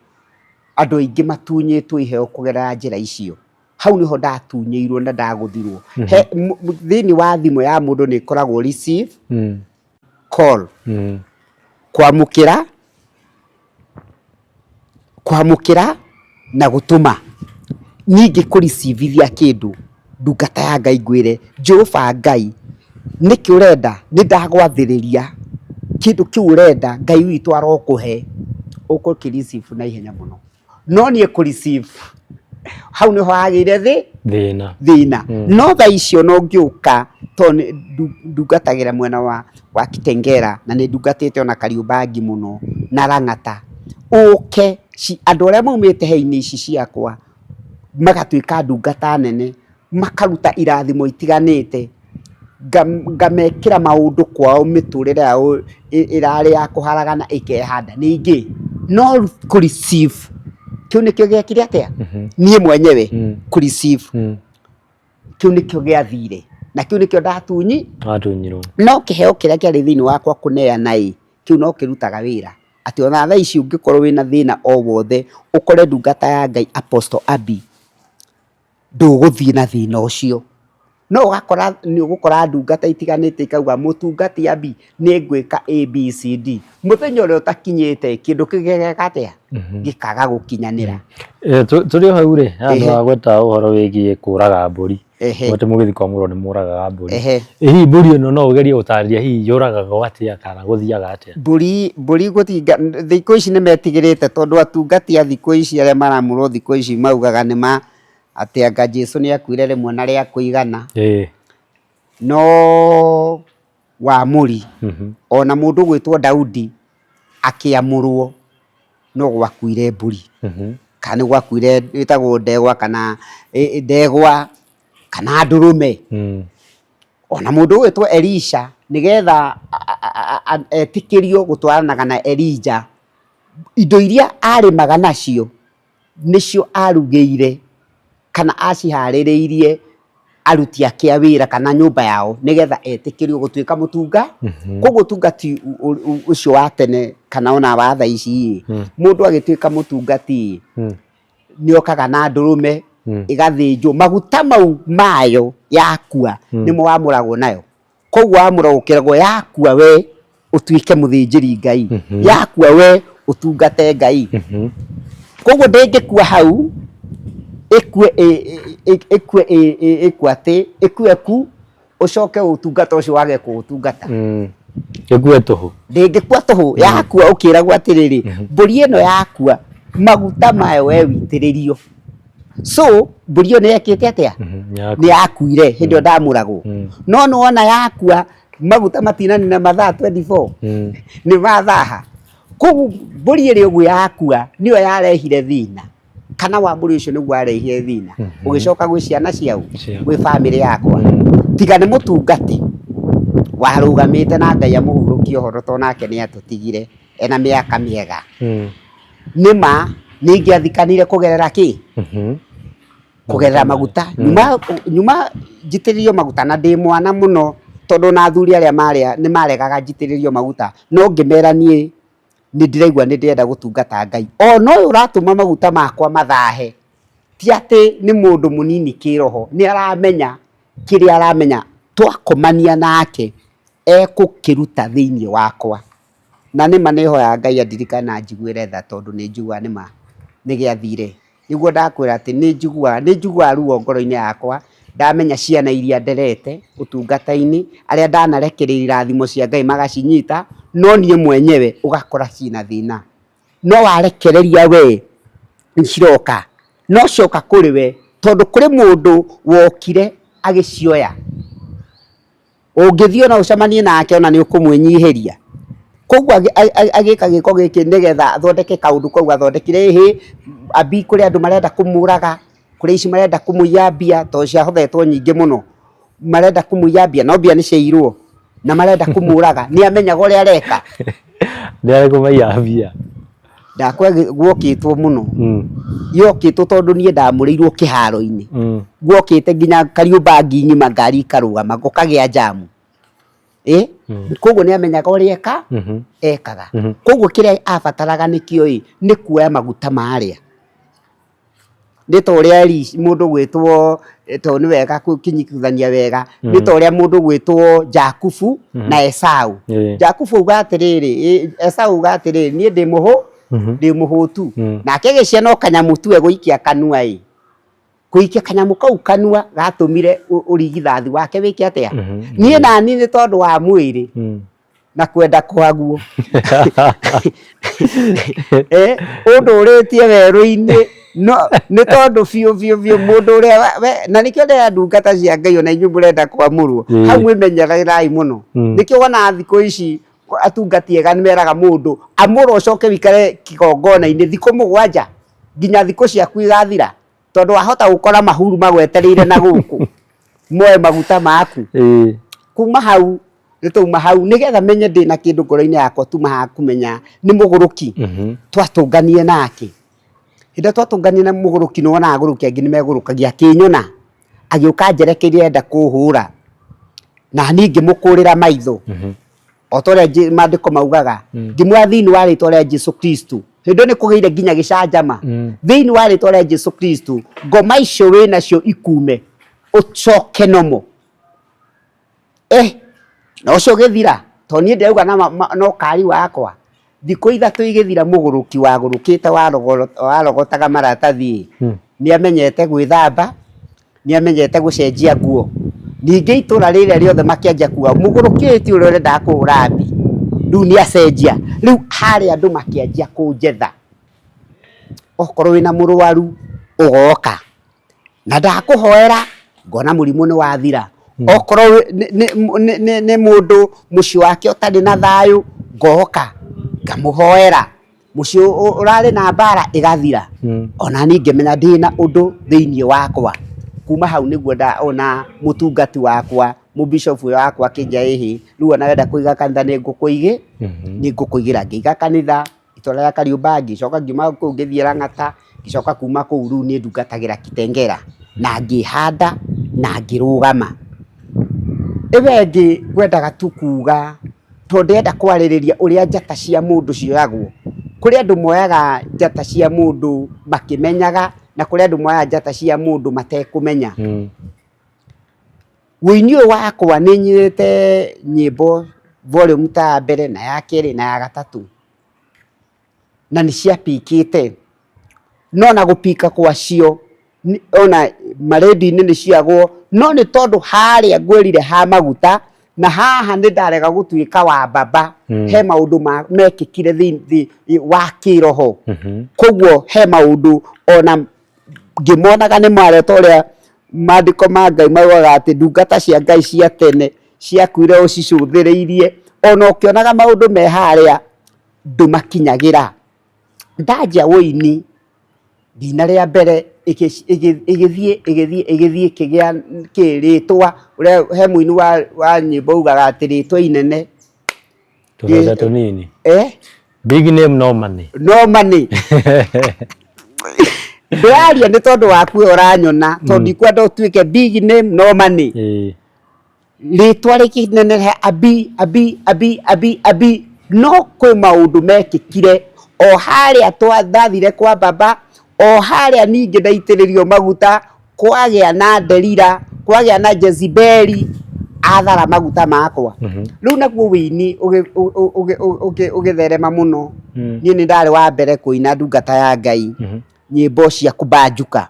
andũ aingĩ matunyĩtwo iheo kũgerera njĩra icio. Hau nĩho ndatunyĩirwo na ndagũthirwo. Thĩiniĩ wa thimũ ya mũndũ nĩ ĩkoragwo receive call, kwamũkĩra Kwamũkĩra na gũtũma. Ningĩ kũ receive ithia kĩndũ, ndungata ya Ngai ngwĩre, Jehova Ngai, nĩkĩ ũrenda? Nĩ ndagwathĩrĩria kĩndũ kĩu ũrenda Ngai witũ arokũhe. Ũgũkĩ receive na ihenya mũno. No niĩ kũ receive. Hau nĩho hagĩire thĩ Thĩna. Thĩna. No thaa icio no ngĩũka, tondũ nĩ ndungatagĩra mwena wa Kitengela na nĩ ndungatĩte ona Kariobangi mũno na Lang'ata, ũke andũ arĩa maumĩte hea-inĩ ici ciakwa magatuĩka ndungata nene, makaruta irathimo itiganĩte, ngamekĩra maũndũ kwao mĩtũrĩre yao ĩrarĩ ya kũharagana ĩkehanda. Ningĩ no kũ receive, kĩu nĩkĩo gĩekire atĩa? Niĩ mwenyewe kũ receive, kĩu nĩkĩo gĩathire na kĩu nĩkĩo ndatunyi. Watunyirwo. No kĩheo kĩrĩa kĩarĩ thĩinĩ wakwa kũneana ĩ, kĩu no kĩrutaga wĩra. Atĩ ona thaa ici ũngĩkorwo wĩna thĩna o wothe, ũkore ndungata ya Ngai Apostle Abby, ndũgũthiĩ na thĩna ũcio. No ũgakora nĩ ũgũkora ndungata itiganĩte ikauga mũtungati Abby nĩ ngwĩka ABCD. Mũthenya ũrĩa ũtakinyĩte kĩndũ kĩu gĩgeka atĩa? Gĩkaga gũkinyanĩra. Tũrĩ o hau rĩ, haha nĩ wagweta ũhoro wĩgiĩ kũraga mbũri. Atĩ mũgĩthiĩ kwamũrwo nĩ mũragaga mbũri. Ĩ hihi mbũri ĩno no ũgerie gũtarĩria hihi yũragagwo atĩa kana gũthiaga atĩa? Mbũri, mbũri gũtinga, thikũ ici nĩ metigĩrĩte tondũ atungati a thikũ ici arĩa maramũrwo thikũ ici maugaga nĩ ma atĩ anga Jesũ nĩ akuire rĩmwe na rĩa kũigana. No wamũri, ona mũndũ ũgwĩtwo Daudi akĩamũrwo no gwakuire mbũri, kana nĩ gwakuire ĩtagwo ndegwa kana ndegwa kana ndũrũme. Ona mũndũ ũgwĩtwo Elisha nĩgetha etĩkĩrio gũtwaranaga na Elijah, indo iria arĩmaga nacio nĩcio arugĩire kana aciharĩrĩirie aruti ake a wĩra kana nyũmba yao nĩgetha etĩkĩrio gũtuĩka mũtunga. Koguo ũtungati ũcio wa tene kana ona wa thaa ici ĩ, mũndũ agĩtuĩka mũtungati ĩ, nĩ okaga na ndũrũme ĩgathĩnjwo, maguta mau mayo yakua nĩmo wamũragwo nayo. Koguo wamũragwo ũkeragwo yakua we ũtuĩke mũthĩnjĩri Ngai, yakua we ũtungate Ngai. Koguo ndĩngĩkua hau, ĩkue ĩkue ĩkue atĩ, ĩkue ku, ũcoke ũtungata ũcio wage kũũtungata. Ĩkue tũhũ. Ndĩngĩkua tũhũ, yakua ũkĩragwo atĩrĩrĩ, mbũri ĩno yakua, maguta mayo we wĩitĩrĩrio. So mbũri ĩyo nĩ yekĩte atĩa? Nĩ yakuire hĩndĩ ĩyo ndamũragwo. No nĩ wona yakua maguta matinanina mathaa 24 nĩ mathaha. Koguo mbũri ĩrĩa ũguo yakua nĩyo yarehire thĩna kana wamũri ũcio nĩguo warehire thĩna ũgĩcoka gwĩ ciana ciao gwĩ bamĩrĩ yakwa. Tiga nĩ mũtungati warũgamĩte na Ngai amũhurũkie ũhoro tondũ nake nĩ atũtigire ena mĩaka mĩega. Nĩ ma nĩ ingĩathikanire kũgerera kĩ? Kũgerera maguta. Nyuma nyuma njitĩrĩrio maguta na ndĩ mwana mũno tondũ ona athuri arĩa marĩ nĩ maregaga njitĩrĩrio maguta no ngĩmera niĩ nĩ ndĩraigua nĩ ndĩrenda gũtungata Ngai. Ona ũyũ ũratũma maguta makwa mathahe ti atĩ nĩ mũndũ mũnini kĩroho, nĩ aramenya kĩrĩa aramenya twakomania nake ekũkĩruta thĩinĩ wakwa. Na nĩ ma nĩ hoyaga Ngai andirikane na anjiguĩre tha tondũ nĩ njiguaga nĩ ma nĩ gĩathire. Nĩguo ndakwĩra atĩ nĩ njiguaga, nĩ njiguaga ruo ngoro-inĩ yakwa ndamenya ciana iria nderete ũtungata-inĩ, arĩa ndanarekereria irathimo cia Ngai magacinyita, no niĩ mwenyewe ũgakora ciĩna thĩna. No warekereria we nĩ ciroka, no cioka kũrĩ we tondũ kũrĩ mũndũ wokire agĩcioya. Ũngĩthiĩ ona ũcemanie nake ona nĩ ũkũmwĩnyihĩria. Koguo agĩka gĩko gĩkĩ nĩgetha athondeke kaũndũ kau athondekire ĩhĩ, Abi kũrĩ andũ marenda kũmũraga, kũrĩ aici marenda kũmũiya mbia tondũ ciahothetwo nyingĩ mũno. Marenda kũmũiya mbia no mbia nĩ ciaiyirwo na marenda kũmũraga. Nĩ amenyaga ũrĩa areka. Nĩ arĩ mbia. Ndakwa guokĩtwo mũno. Yokĩtwo tondũ niĩ ndamũrĩirwo kĩharo-inĩ. Guokĩte nginya Kariũmbangi ng'ima ngari ikarũgama gũkagĩa njamu. Ĩ, koguo nĩ amenyaga ũrĩa eka, ekaga. Koguo kĩrĩa abataraga nĩkĩo ĩ, nĩ kuoya maguta marĩa. Nĩ ta ũrĩa mũndũ ũgwĩtwo tondũ nĩ wega gũkĩnyitithania wega, nĩ ta ũrĩa mũndũ ũgwĩtwo Jakubu na Esau. Jakubu auga atĩrĩrĩ, Esau auga atĩrĩrĩ, niĩ ndĩ ndĩ mũhũtu. Nake agĩciria no kanyamũ tu egũikia kanua ĩ, gũikia kanyamũ kau kanua gatũmire ũrigithathi wake wĩke atĩa? Niĩ naniĩ nĩ tondũ wa mwĩrĩ na kwenda kũhagwo. Ũndũrĩtie werũ-inĩ. No nĩ tondũ biũ biũ biũ mũndũ ũrĩa na nĩkĩo ndĩra ndungata cia Ngai ona inyuĩ mũrenda kwamũrwo, hau mwĩmenyererai mũno. Nĩkĩo wonaga thikũ ici atungati ega nĩ meraga mũndũ amũrwo ũcoke wĩikare kĩgongona-inĩ thikũ 7 nginya thikũ ciaku igathira, tondũ wahota gũkora mahuru magwetereire na gũkũ moe maguta maku. Kuma hau nĩ twauma hau nĩgetha menye ndĩna kĩndũ ngoro-inĩ yakwa tuma haha kũmenya nĩ mũgũrũki. Twatũnganie nake, hĩndĩ ĩrĩa twatũnganire na mũgũrũki nĩ wonaga agũrũki angĩ nĩ megũrũkagia, akĩnyona agĩũka njerekeire enda kũhũra na niĩ ngĩmũkũrĩra maitho o ta ũrĩa maandĩko maugaga, ngĩmwĩra thĩinĩ wa rĩtwa rĩa Jesu Kristo, hĩndĩ ĩyo nĩ kũgĩire nginya gĩcanjama, thĩinĩ wa rĩtwa rĩa Jesu Kristo, ngoma icio wĩ nacio ikume ũcoke nomo. Na ũcio ũgĩthira, tondũ niĩ ndĩrauga no kari wakwa. Thikũ 3 igĩthira mũgũrũki wagũrũkĩte warogotaga maratathi ĩ, nĩ amenyete gwĩthamba, nĩ amenyete gũcenjia nguo. Ningĩ itũra rĩrĩa rĩothe makĩanjia kuga mũgũrũki ũyũ ti ũrĩa ũrendaga kũhũra mbi, rĩu nĩ acenjia. Rĩu harĩa andũ makĩanjia kũnjetha, okorwo wĩna mũrwaru ũgoka, na ndakũhoera ngona mũrimũ nĩ wathira. Okorwo nĩ mũndũ mũciĩ wake ũtarĩ na thayũ ngoka ngamũhoera, mũciĩ ũrarĩ na mbara ĩgathira. Ona niĩ ngĩmenya ndĩna ũndũ thĩiniĩ wakwa. Kuma hau nĩguo ona mũtungati wakwa, mũbishop ũyũ wakwa akĩnjĩra ĩhĩ, rĩu ona wenda kũiga kanitha nĩ ngũkũigĩra. Ngĩiga kanitha itũra rĩa Kariũmbangi, ngĩcoka ngiuma kũu ngĩthiĩ Lang'ata, ngĩcoka kuma kũu rĩu niĩ ndungatagĩra Kitengela, na ngĩhanda na ngĩrũgama. Ĩyo ĩngĩ ngwendaga tu kuga tondũ ndĩrenda kwarĩrĩria ũrĩa njata cia mũndũ cioyagwo. Kũrĩ andũ moyaga njata cia mũndũ makĩmenyaga, na kũrĩ andũ moyaga njata cia mũndũ matekũmenya. Ũini ũyũ wakwa nĩ nyinĩte nyĩmbo volume ta ya mbere na ya kerĩ na ya gatatũ, na nĩ ciapikĩte, no na gũpika gwacio ona marendiũ-inĩ nĩ cioyagwo, no nĩ tondũ harĩa ngwĩrire ha maguta, na haha nĩ ndarega gũtuĩka wa baba, he maũndũ mekĩkire thĩinĩ wa kĩroho, koguo he maũndũ ona ngĩmonaga nĩ marĩa ta ũrĩa maandĩko ma Ngai maugaga atĩ ndungata cia Ngai cia tene ciakuire ũcicũthĩrĩirie, ona ũkĩonaga maũndũ me harĩa ndũmakinyagĩra. Ndanjia ũini ngĩina rĩa mbere ĩgĩthiĩ ĩgĩthiĩ ĩgĩthiĩ ĩkĩgĩa kĩ rĩtwa, ũrĩa he mũini wa nyĩmbo augaga atĩ rĩtwa inene. Tũbeca tũnini. Big name no money. No money. Ndĩraria nĩ tondũ waku we ũranyona, tondũ ndikwenda ũtuĩke big name no money. Rĩtwa rĩkĩneneha Abi, Abi, Abi, Abi, Abi, no kwĩ maũndũ mekĩkire o harĩa ndathire kwa baba, o harĩa ningĩ ndaitĩrĩrio maguta, kwagĩa na Delila, kwagĩa na Jezebeli athara maguta makwa. Rĩu naguo wĩini ũgĩtherema mũno. Niĩ nĩ ndarĩ wa mbere kũina ndungata ya Ngai nyĩmbo cia kũbanjuka.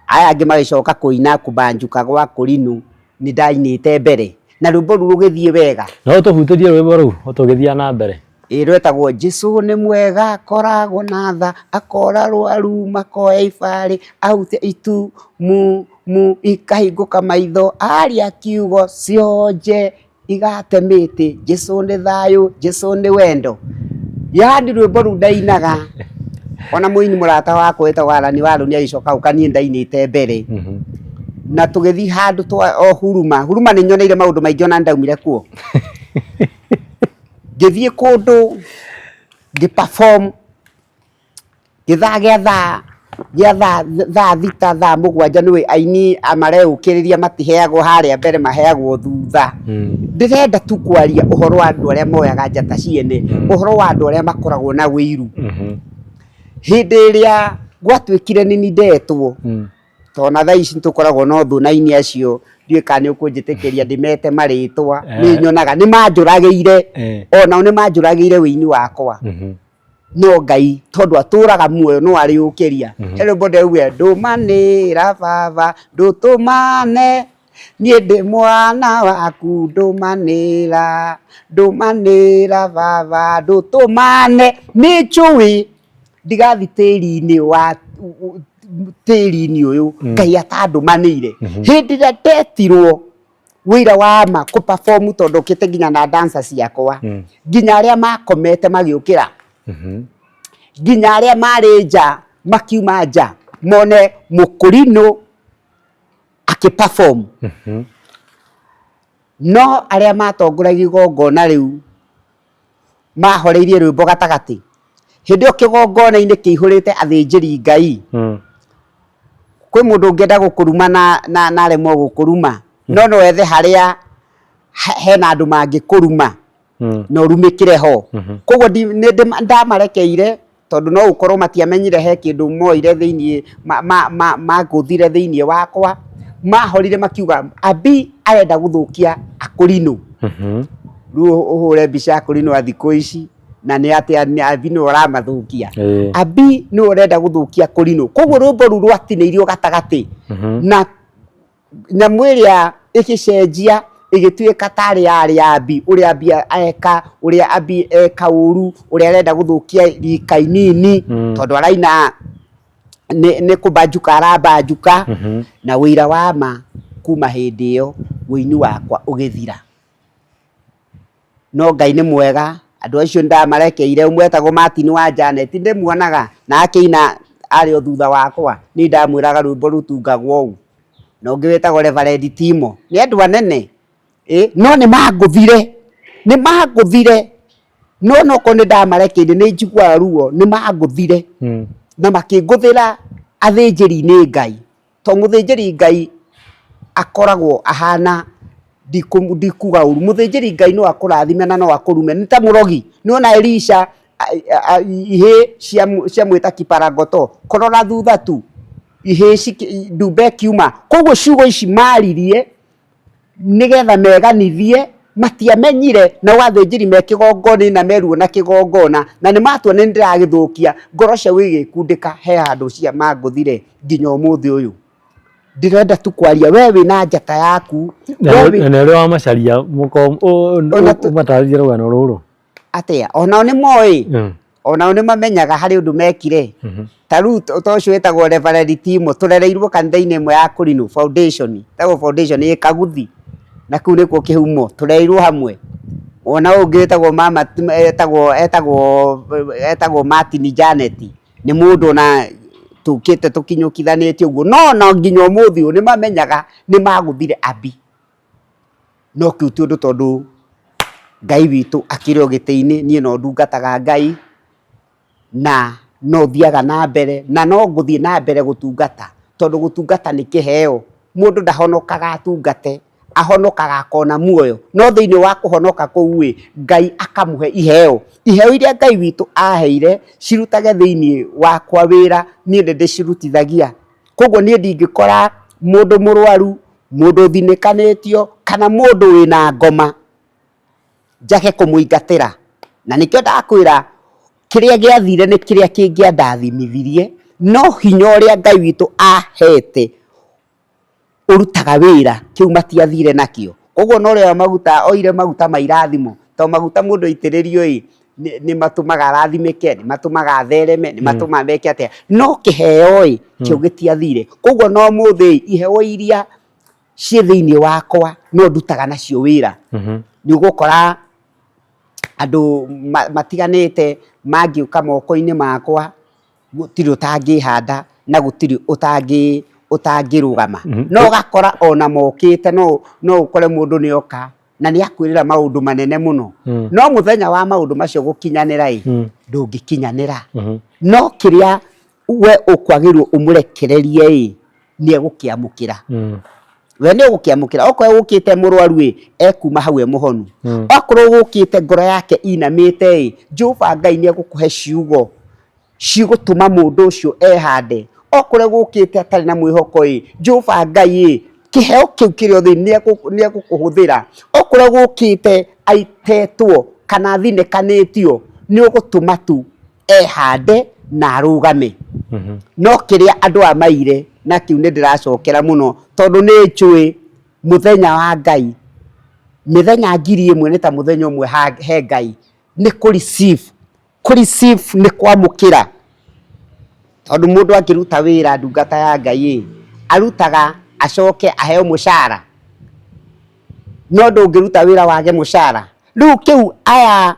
Aya angĩ magĩcoka kũina kũbanjuka gwa kũrinũ, nĩ ndainĩte mbere na rwĩmbo rũu rũgĩthiĩ wega. No ũtũhutĩrie rwĩmbo rũu o tũgĩthiaga na mbere. Ĩĩ rwetagwo Jesũ nĩ mwega akoragwo na tha, akora rwaru makoya ibarĩ, ahutia itu mu mu ikahingũka maitho, aria kiugo cionje igate mĩtĩ, Jesũ nĩ thayũ, Jesũ nĩ wendo. Yaani rwĩmbo rũu ndainaga ona mũini mũrata wakwa wĩtagwo Alani Warũni agĩcoka gũka niĩ ndainĩte mbere. Na tũgĩthiĩ handũ twa o Huruma. Huruma nĩ nyoneire maũndũ maingĩ ona ndaumire kuo. Ngĩthiĩ kũndũ ngĩ perform gĩthaa gĩa thaa gĩa thaa thaa 6 thaa 7 nĩũĩ aini mareũkĩrĩria matiheagwo harĩa mbere maheagwo thutha. Ndĩrenda tu kwaria ũhoro wa andũ arĩa moyaga njata ciene, ũhoro wa andũ arĩa makoragwo na ũiru. Hĩndĩ ĩrĩa gwatuĩkire nĩ niĩ ndetwo, tondũ ona thaa ici nĩtũkoragwo na ũthũ na aini acio, ndiũĩ kana nĩ ũkũnjĩtĩkĩria ndĩmete marĩtwa, nĩ nyonaga nĩ manjũragĩire, onao nĩ manjũragĩire ũini wakwa. No Ngai tondũ atũraga muoyo no arĩũkĩria. He rwĩmbo ndĩraugire ndũmanĩra baba ndũtũmane niĩ ndĩ mwana waku ndũmanĩra ndũmanĩra baba ndũtũmane nĩ njũĩ ndigathi tĩri-inĩ Tĩri-inĩ ũyũ Ngai atandũmanĩire. Hĩndĩ ĩrĩa ndetirwo wĩra wa ma kũ perform tondũ okĩte nginya na dancer ciakwa, nginya arĩa makomete magĩũkĩra, nginya arĩa marĩ nja makiuma nja mone mũkũrinũ akĩ perform. No arĩa matongoragia igongona rĩu mahoreirie rwĩmbo gatagatĩ. Hĩndĩ ĩyo kĩgongona-inĩ kĩihũrĩte athĩnjĩri Ngai. Kwĩ mũndũ ũngĩenda gũkũruma na aremwo gũkũruma, no no ethe harĩa hena andũ mangĩkũruma na ũrumĩkĩre ho. Koguo nĩ ndamarekeire tondũ no ũkorwo matiamenyire he kĩndũ moire thĩiniĩ magũthire thĩiniĩ wakwa. Mahorire makiuga Abi arenda gũthũkia akũrinũ. Rĩu ũhũre mbica ya akũrinũ a thikũ ici na nĩ atĩ Abi nĩwe ũramathũkia. Abi nĩwe ũrenda gũthũkia akũrinũ. Koguo rwĩmbo rũu rwatinĩirio gatagatĩ na nyamũ ĩrĩa ĩgĩcenjia ĩgĩtuĩka tarĩ yarĩ ya Abi, ũrĩa Abi eka, ũrĩa Abi eka ũru, ũrĩa arenda gũthũkia rika inini, tondũ araina nĩ kũbanjuka arabanjuka, na ũira wa ma kuma hĩndĩ ĩyo ũini wakwa ũgĩthira. No Ngai nĩ mwega, andũ acio nĩ ndamarekeire, ũmwe etagwo Martin wa Janet, ndĩmuonaga na akĩina arĩ o thutha wakwa, niĩ ndamwĩraga rwĩmbo rũtungagwo ũũ. Na ũngĩ wĩtagwo Reverend Timo, nĩ andũ anene ĩ, no nĩ mangũthire, nĩ mangũthire, no onokorwo nĩ ndamarekeire nĩ njiguaga ruo, nĩ mangũthire na makĩngũthĩra athĩnjĩri nĩ Ngai. To mũthĩnjĩri Ngai akoragwo ahana ndikuga ũru, mũthĩnjĩri Ngai no akũrathime na no akũrume, nĩ ta mũrogi. Nĩ wona Elisha ihĩĩ ciamwĩta kiparangoto, kũrora thutha tu ihĩĩ ndumba ĩkiuma. Koguo ciugo ici maririe nĩgetha meganithie matiamenyire nao athĩnjĩri me kĩgongona-inĩ na meruo na kĩgongona na nĩ matua nĩ ndĩragĩthũkia, ngoro ciao igĩkundĩka he handũ cia mangũthire nginya ũmũthĩ ũyũ. Ndĩrenda tu kwaria we wĩna njata yaku. Na nĩ ũrĩ wamacaria ũmatarĩrie rũgano rũrũ? Atĩa? Onao nĩ moĩ. Onao nĩ mamenyaga harĩ ũndũ mekire. Ta rĩu ta ũcio wĩtagwo Reverend Timo, tũrereirwo kanitha-inĩ ĩmwe ya Kũrinũ Foundation, ĩtagwo Foundation ĩ Kaguthi, na kũu nĩkuo kĩhumo, tũrereirwo hamwe. Ona ũyũ ũngĩ wĩtagwo mama etagwo etagwo etagwo Martin Janet, nĩ mũndũ ona tũkĩte tũkinyũkithanĩtie ũguo, no ona nginya ũmũthĩ ũyũ nĩ mamenyaga nĩ magũthire Abi. No kĩu ti ũndũ tondũ Ngai witũ akĩrĩ o gĩtĩ-inĩ, niĩ no ndungataga Ngai, na no thiaga na mbere, na no ngũthiĩ na mbere gũtungata, tondũ gũtungata nĩ kĩheo. Mũndũ ndahonokaga atungate, ahonokaga akona muoyo, no thĩiniĩ wa kũhonoka kũu ĩ, Ngai akamũhe iheo. Iheo iria Ngai witũ aheire cirutage thĩiniĩ wakwa wĩra, niĩ nĩ ndĩcirutithagia. Koguo niĩ ndingĩkora mũndũ mũrwaru, mũndũ ũthinĩkanĩtio, kana mũndũ wĩna ngoma, njage kũmũingatĩra. Na nĩkĩo ndakwĩra kĩrĩa gĩathire nĩ kĩrĩa kĩngĩandathimithirie, no hinya ũrĩa Ngai witũ ahete ũrutaga wĩra, kĩu matiathire nakĩo. Koguo ona ũrĩa maguta oire maguta ma irathimo, to maguta mũndũ aitĩrĩrio ĩ, nĩ matũmaga arathimĩke, nĩ matũmaga athereme, nĩ matũmaga meke atĩa, no kĩheo ĩ, kĩu gĩtiathire. Koguo ona ũmũthĩ ĩ, iheo iria ciĩ thĩiniĩ wakwa no ndutaga nacio wĩra. Nĩ ũgũkora andũ matiganĩte mangĩũka moko-inĩ makwa, gũtirĩ ũtangĩhanda na gũtirĩ ũtangĩrũgama. No ũgakora ona mokĩte no ũkore mũndũ nĩ oka na nĩ akwĩrĩra maũndũ manene mũno. No mũthenya wa maũndũ macio gũkinyanĩra ĩ, ndũngĩkinyanĩra. No kĩrĩa we ũkwagĩrĩirwo ũmũrekererie ĩ, nĩ egũkĩamũkĩra. We nĩ ũgũkĩamũkĩra. Okorwo egũkĩte mũrwaru ĩ, ekuma hau e mũhonu. Okorwo ũgũkĩte ngoro yake inamĩte ĩ, Jehova Ngai nĩ egũkũhe ciugo cigũtũma mũndũ ũcio ehande. Okorwo egũkĩte atarĩ na mwĩhoko ĩ, Jehova Ngai ĩ, kĩheo kĩu kĩrĩ o thĩinĩ nĩ egũkũhũthĩra. Okorwo egũkĩte aitetwo kana athinĩkanĩtio, nĩ ũgũtũma tu ehande na arũgame. No kĩrĩa andũ aya maire, na kĩu nĩ ndĩracokera mũno, tondũ nĩ njũĩ mũthenya wa Ngai, mĩthenya 1000 nĩ ta mũthenya ũmwe he Ngai, nĩ kũ receive. Kũ receive nĩ kwamũkĩra. Tondũ mũndũ akĩruta wĩra ndungata ya Ngai ĩ, arutaga acoke aheo mũcara. No ndũngĩruta wĩra wage mũcara. Rĩu kĩu aya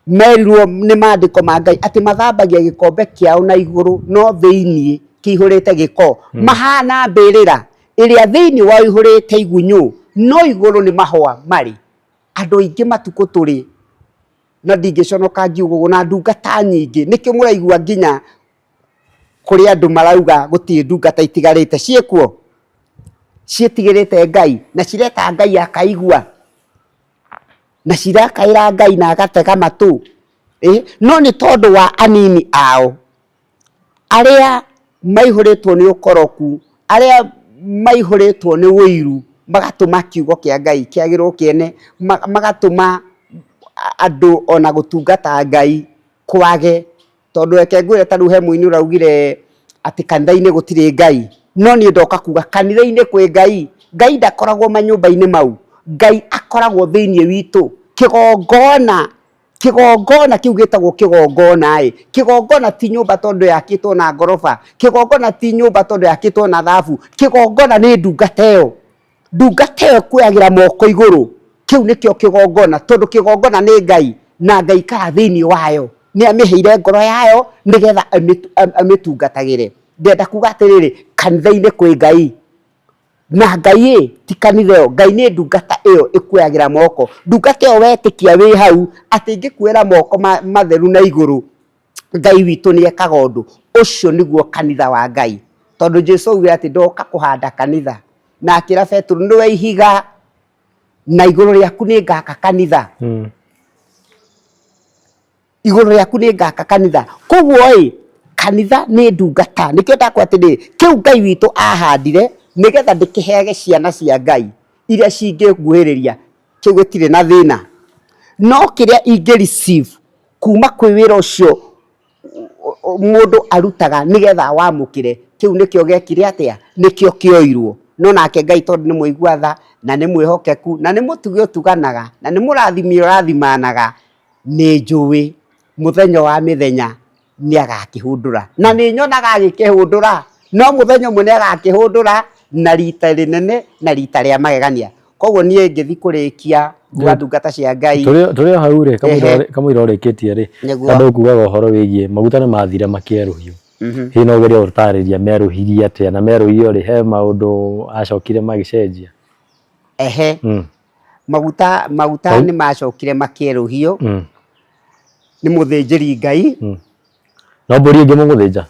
merirwo nĩ mandĩko ma Ngai atĩ mathambagia gĩkombe kĩao na igũrũ no thĩiniĩ kĩihũrĩte gĩko. Mahana mbĩrĩra ĩrĩa thĩiniĩ wayo ĩihũrĩte igunyũ no igũrũ nĩ mahũa marĩ. Andũ aingĩ matukũ tũrĩ na ndingĩconoka ngiuga ũguo na ndungata nyingĩ nĩkĩo mũraigua nginya kũrĩ andũ marauga gũtirĩ ndungata itigarĩte, ciĩkuo? Ciĩtigĩrĩte Ngai na cireta Ngai akaigua na cirakaĩra Ngai na agatega matũ, no nĩ tondũ wa anini ao arĩa maihũrĩtwo nĩ ũkoroku, arĩa maihũrĩtwo nĩ ũiru, magatũma kiugo kĩa Ngai kĩagĩrwo kĩene, magatũma andũ ona gũtungata Ngai kwage. Tondũ reke ngwĩre ta rĩu he mũini ũraugire atĩ kanitha-inĩ gũtirĩ Ngai, no niĩ ndoka kuga kanitha-inĩ kwĩ Ngai. Ngai ndakoragwo manyũmba-inĩ mau, Ngai akoragwo thĩiniĩ witũ. Kĩgongona Kĩgongona kĩu gĩtagwo kĩgongona-ĩ, kĩgongona ti nyũmba tondũ yakĩtwo na ngoroba, kĩgongona ti nyũmba tondũ yakĩtwo na thahabu, kĩgongona nĩ ndungata ĩyo. Ndungata ĩyo ĩkuoyagĩra moko igũrũ, kĩu nĩkĩo kĩgongona, tondũ kĩgongona nĩ Ngai, na Ngai aikaraga thĩiniĩ wayo. Nĩ amĩheire ngoro yayo nĩgetha amĩtungatagĩre. Ndĩrenda kuga atĩrĩrĩ, kanitha-inĩ kwĩ Ngai. Na Ngai ĩ, ti kanitha ĩyo, Ngai nĩ ndungata ĩyo ĩkuoyagĩra moko. Ndungata ĩyo wetĩkia wĩ hau, atĩ ingĩkuoera moko matheru na igũrũ, Ngai witũ nĩ ekaga ũndũ. Ũcio nĩguo kanitha wa Ngai. Tondũ Jesu augire atĩ ndoka kũhanda kanitha. Na akĩra Petero, nĩwe ihiga, na igũrũ rĩaku nĩ ngaka kanitha. Igũrũ rĩaku nĩ ngaka kanitha. Koguo ĩ, kanitha nĩ ndungata. Nĩkĩo ndakwĩra atĩrĩrĩ, kĩu Ngai witũ ahandire nĩgetha ndĩkĩheage ciana cia Ngai iria cingĩnguhĩrĩria, kĩu gĩtirĩ na thĩna. No kĩrĩa ingĩ receive kuma kwĩ wĩra ũcio mũndũ arutaga nĩgetha awamũkĩre, kĩu nĩkĩo gĩekire atĩa? Nĩkĩo kĩoirwo. No nake Ngai tondũ nĩ mũigua tha na nĩ mwĩhokeku na nĩ mũtugi ũtuganaga na nĩ mũrathimi ũrathimanaga, Nĩ njũĩ mũthenya wa mĩthenya nĩ agakĩhũndũra, na nĩ nyonaga agĩkĩhũndũra, no mũthenya ũmwe nĩ agakĩhũndũra na rita rĩnene na rita rĩa magegania. Koguo niĩ ngĩthiĩ kũrĩkia nguga ndungata cia Ngai. Tũrĩ o hau rĩ, kamũira ũrĩkĩtie rĩ, andũ kugaga ũhoro wĩgiĩ maguta nĩ mathire makĩerũhio. Hihi no ũgerie gũtarĩria merũhirie atĩa na merũhio rĩ, he maũndũ acokire magĩcenjia? Ehe. Maguta maguta nĩ macokire makĩerũhio nĩ mũthĩnjĩri Ngai. No mbũri ĩngĩ mũgũthĩnja?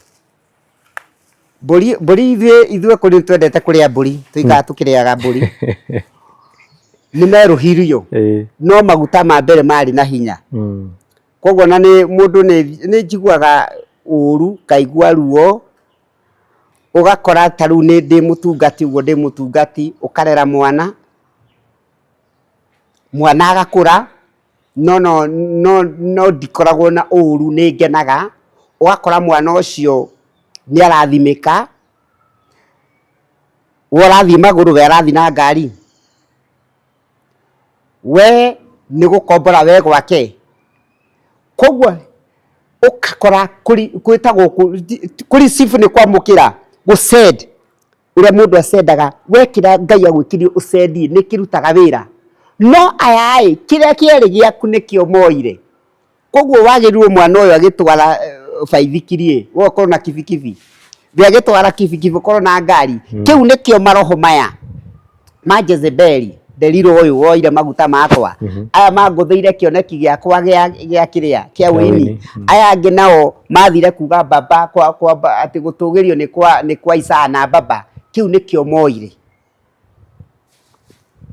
Mbũri mbũri ithuĩ ithuĩ kũrĩ twendete kũrĩa mbũri, tũikaraga tũkĩrĩaga mbũri. Nĩ merũhirio no maguta ma mbere marĩ na hinya. Koguo ona nĩ mũndũ nĩ njiguaga ũru ngaigua ruo, ũgakora ta rĩu ndĩ mũtungati ũguo ndĩ mũtungati, ũkarera mwana. Mwana agakũra, no no no no ndikoragwo na ũru nĩ ngenaga, ũgakora mwana ũcio nĩ arathimĩka, we ũrathiĩ magũrũ we arathiĩ na ngari, we nĩ gũkombora we gwake, koguo ũgakora gwĩtagwo kũ receive nĩ kwamũkĩra, gũ send. Ũrĩa mũndũ acendaga, wekĩra Ngai agwĩkĩrie ũcendi nĩ kĩrutaga wĩra. No aya ĩ, kĩrĩa kĩarĩ gĩaku nĩkĩo moire. Koguo wagĩrĩirwo mwana ũyũ agĩtwara baithikiri ĩ, we ũkorwo na kibikibi, we agĩtwara kibikibi ũkorwo na ngari. Kĩu nĩkĩo maroho maya ma Jezebeli, Delila ũyũ woire maguta makwa, aya mangũthĩire kĩoneki gĩakwa gĩa gĩa kĩrĩa kĩa ũini, aya angĩ nao mathire kuga baba kwa, kwa, atĩ gũtũgĩrio nĩ kwa, nĩ kwa Isaya na baba, kĩu nĩkĩo moire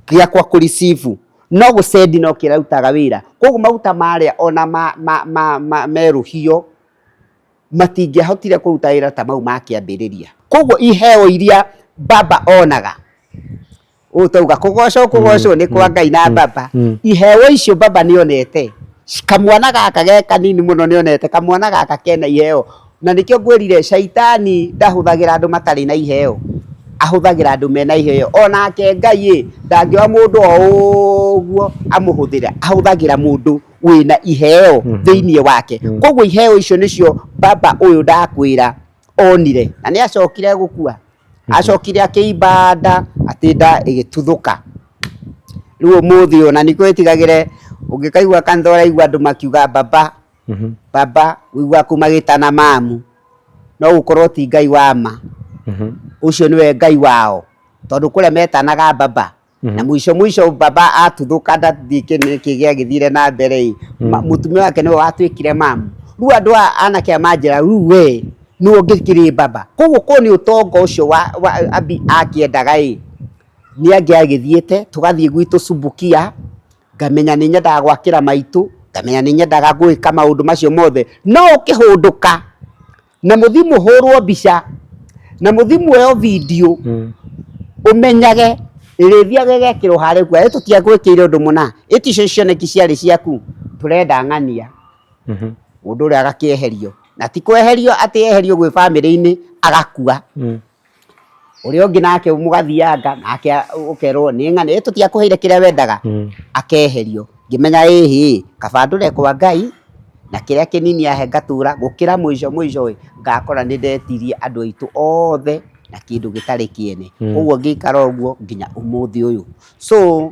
gĩakwa kũ receive no gũcendi no kĩrarutaga wĩra. Koguo maguta marĩa ona ma, ma, ma, ma, merũhio matingĩahotire kũruta wĩra ta mau ma kĩambĩrĩria. Koguo iheo iria baba onaga, ũũ twauga kũgocwo kũgocwo nĩ kwa Ngai na baba, iheo icio baba nĩ onete, kamwana gaka ge kanini mũno nĩ onete kamwana gaka kena iheo. Na nĩkĩo ngwĩrire caitani ndahũthagĩra andũ matarĩ na iheo, ahũthagĩra andũ mena iheo. Onake Ngai ĩ, ndangĩoya mũndũ o ũguo amũhũthĩre, ahũthagĩra mũndũ wĩna iheo thĩinĩ wake. Koguo iheo icio nĩcio baba ũyũ ndakwĩra Onire na nĩ acokire gũkua, acokire akĩimba nda, atĩ nda ĩgĩtuthũka. Rĩu ũmũthĩ ũyũ na nĩkĩo wĩtigagĩre ũngĩkaigua kanitha ũraigua andũ makiuga baba, baba, ũiguaga kũu magĩtana mamu, no gũkorwo ti Ngai wa ma, ũcio nĩwe Ngai wao, tondũ kũrĩa metanaga baba. Na mũico mũico baba atuthũka ndathiĩ nĩkĩ gĩagĩthire na mbere ĩ, mũtumia wake nĩwe watuĩkire mamu. Rĩu andũ aya anake aya manjĩra rĩu we nĩwe ũngĩkĩrĩ baba. Koguo korwo nĩ ũtonga ũcio wa Abi akĩendaga ĩ, nĩ angĩagĩthiĩte tũgathiĩ gwitũ Subukia, ngamenya nĩ nyendaga gwakĩra maitũ, ngamenya nĩ nyendaga gwĩka maũndũ macio mothe. No ũkĩhũndũka na mũthiĩ mũhũrwo mbica na mũthiĩ muoyo video ũmenyage ĩrĩthiaga ĩgekĩrwo harĩa ũkuga ĩ tũtiagwĩkĩire ũndũ mũna, ĩ ticio cioneki ciarĩ ciaku, tũrenda ng'ania. Mũndũ ũrĩa agakĩeherio, na ti kweherio atĩ eherio gwĩ bamĩrĩ-inĩ agakua. Ũrĩa ũngĩ nake mũgathianga nake ũkerwo nĩ ng'ania, ĩ tũtiakũheire kĩrĩa wendaga, akeherio. Ngĩmenya ĩhĩ, kaba ndũre kwa Ngai na kĩrĩa kĩnini ahe ngatũra gũkĩra mũico mũico ĩ, ngakora nĩ ndetirie andũ aitũ othe na kĩndũ gĩtarĩ kĩene. Koguo ngĩikara ũguo nginya ũmũthĩ ũyũ. So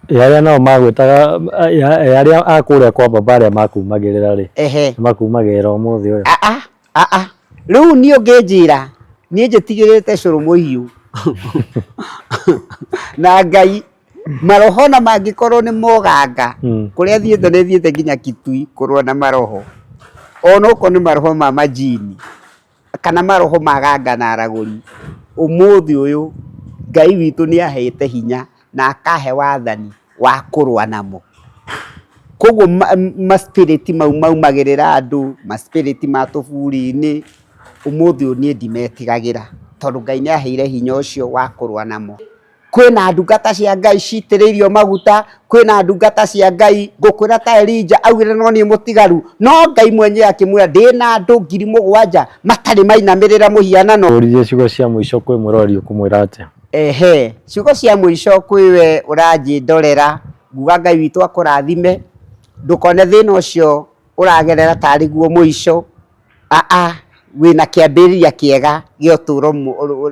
Ĩ arĩa nao magwĩtaga, ĩ arĩa a kũrĩa kwa baba arĩa makumagĩrĩra rĩ, makumagĩrĩra ũmũthĩ ũyũ? Aa, aa, rĩu niĩ ũngĩnjĩra niĩ njĩtigĩrĩte cũrũ mũhiũ na Ngai maroho na mangĩkorwo nĩ moganga kũrĩa thiĩte nĩ thiĩte nginya Kitui kũrũa na maroho onokorwo nĩ maroho ma majini kana maroho ma ganga na aragũri, ũmũthĩ ũyũ Ngai witũ nĩ ahete hinya na akahe wathani wa kũrũa namo. Koguo ma spirit mau maumagĩrĩra andũ, ma spirit ma tũburi-inĩ, ũmũthĩ ũyũ niĩ ndimetigagĩra tondũ Ngai nĩ aheire hinya ũcio wa kũrũa namo. Kwĩna ndungata cia Ngai citĩrĩirio maguta, kwĩna ndungata cia Ngai ngũkwĩra ta Elijah augire no niĩ mũtigaru, no Ngai mwenyewe akĩmwĩra ndĩna andũ 7,000 matarĩ mainamĩrĩra mũhianano. Ũririe ciugo cia mũico kwĩ mwĩroreri ũkũmwĩra atĩa? Ehe, ciugo cia mũico kwĩ we ũranjĩndorera, nguga Ngai witũ akũrathime, ndũkone thĩna ũcio ũragerera tarĩ guo mũico, aa, wĩna kĩambĩrĩria kĩega gĩa ũtũro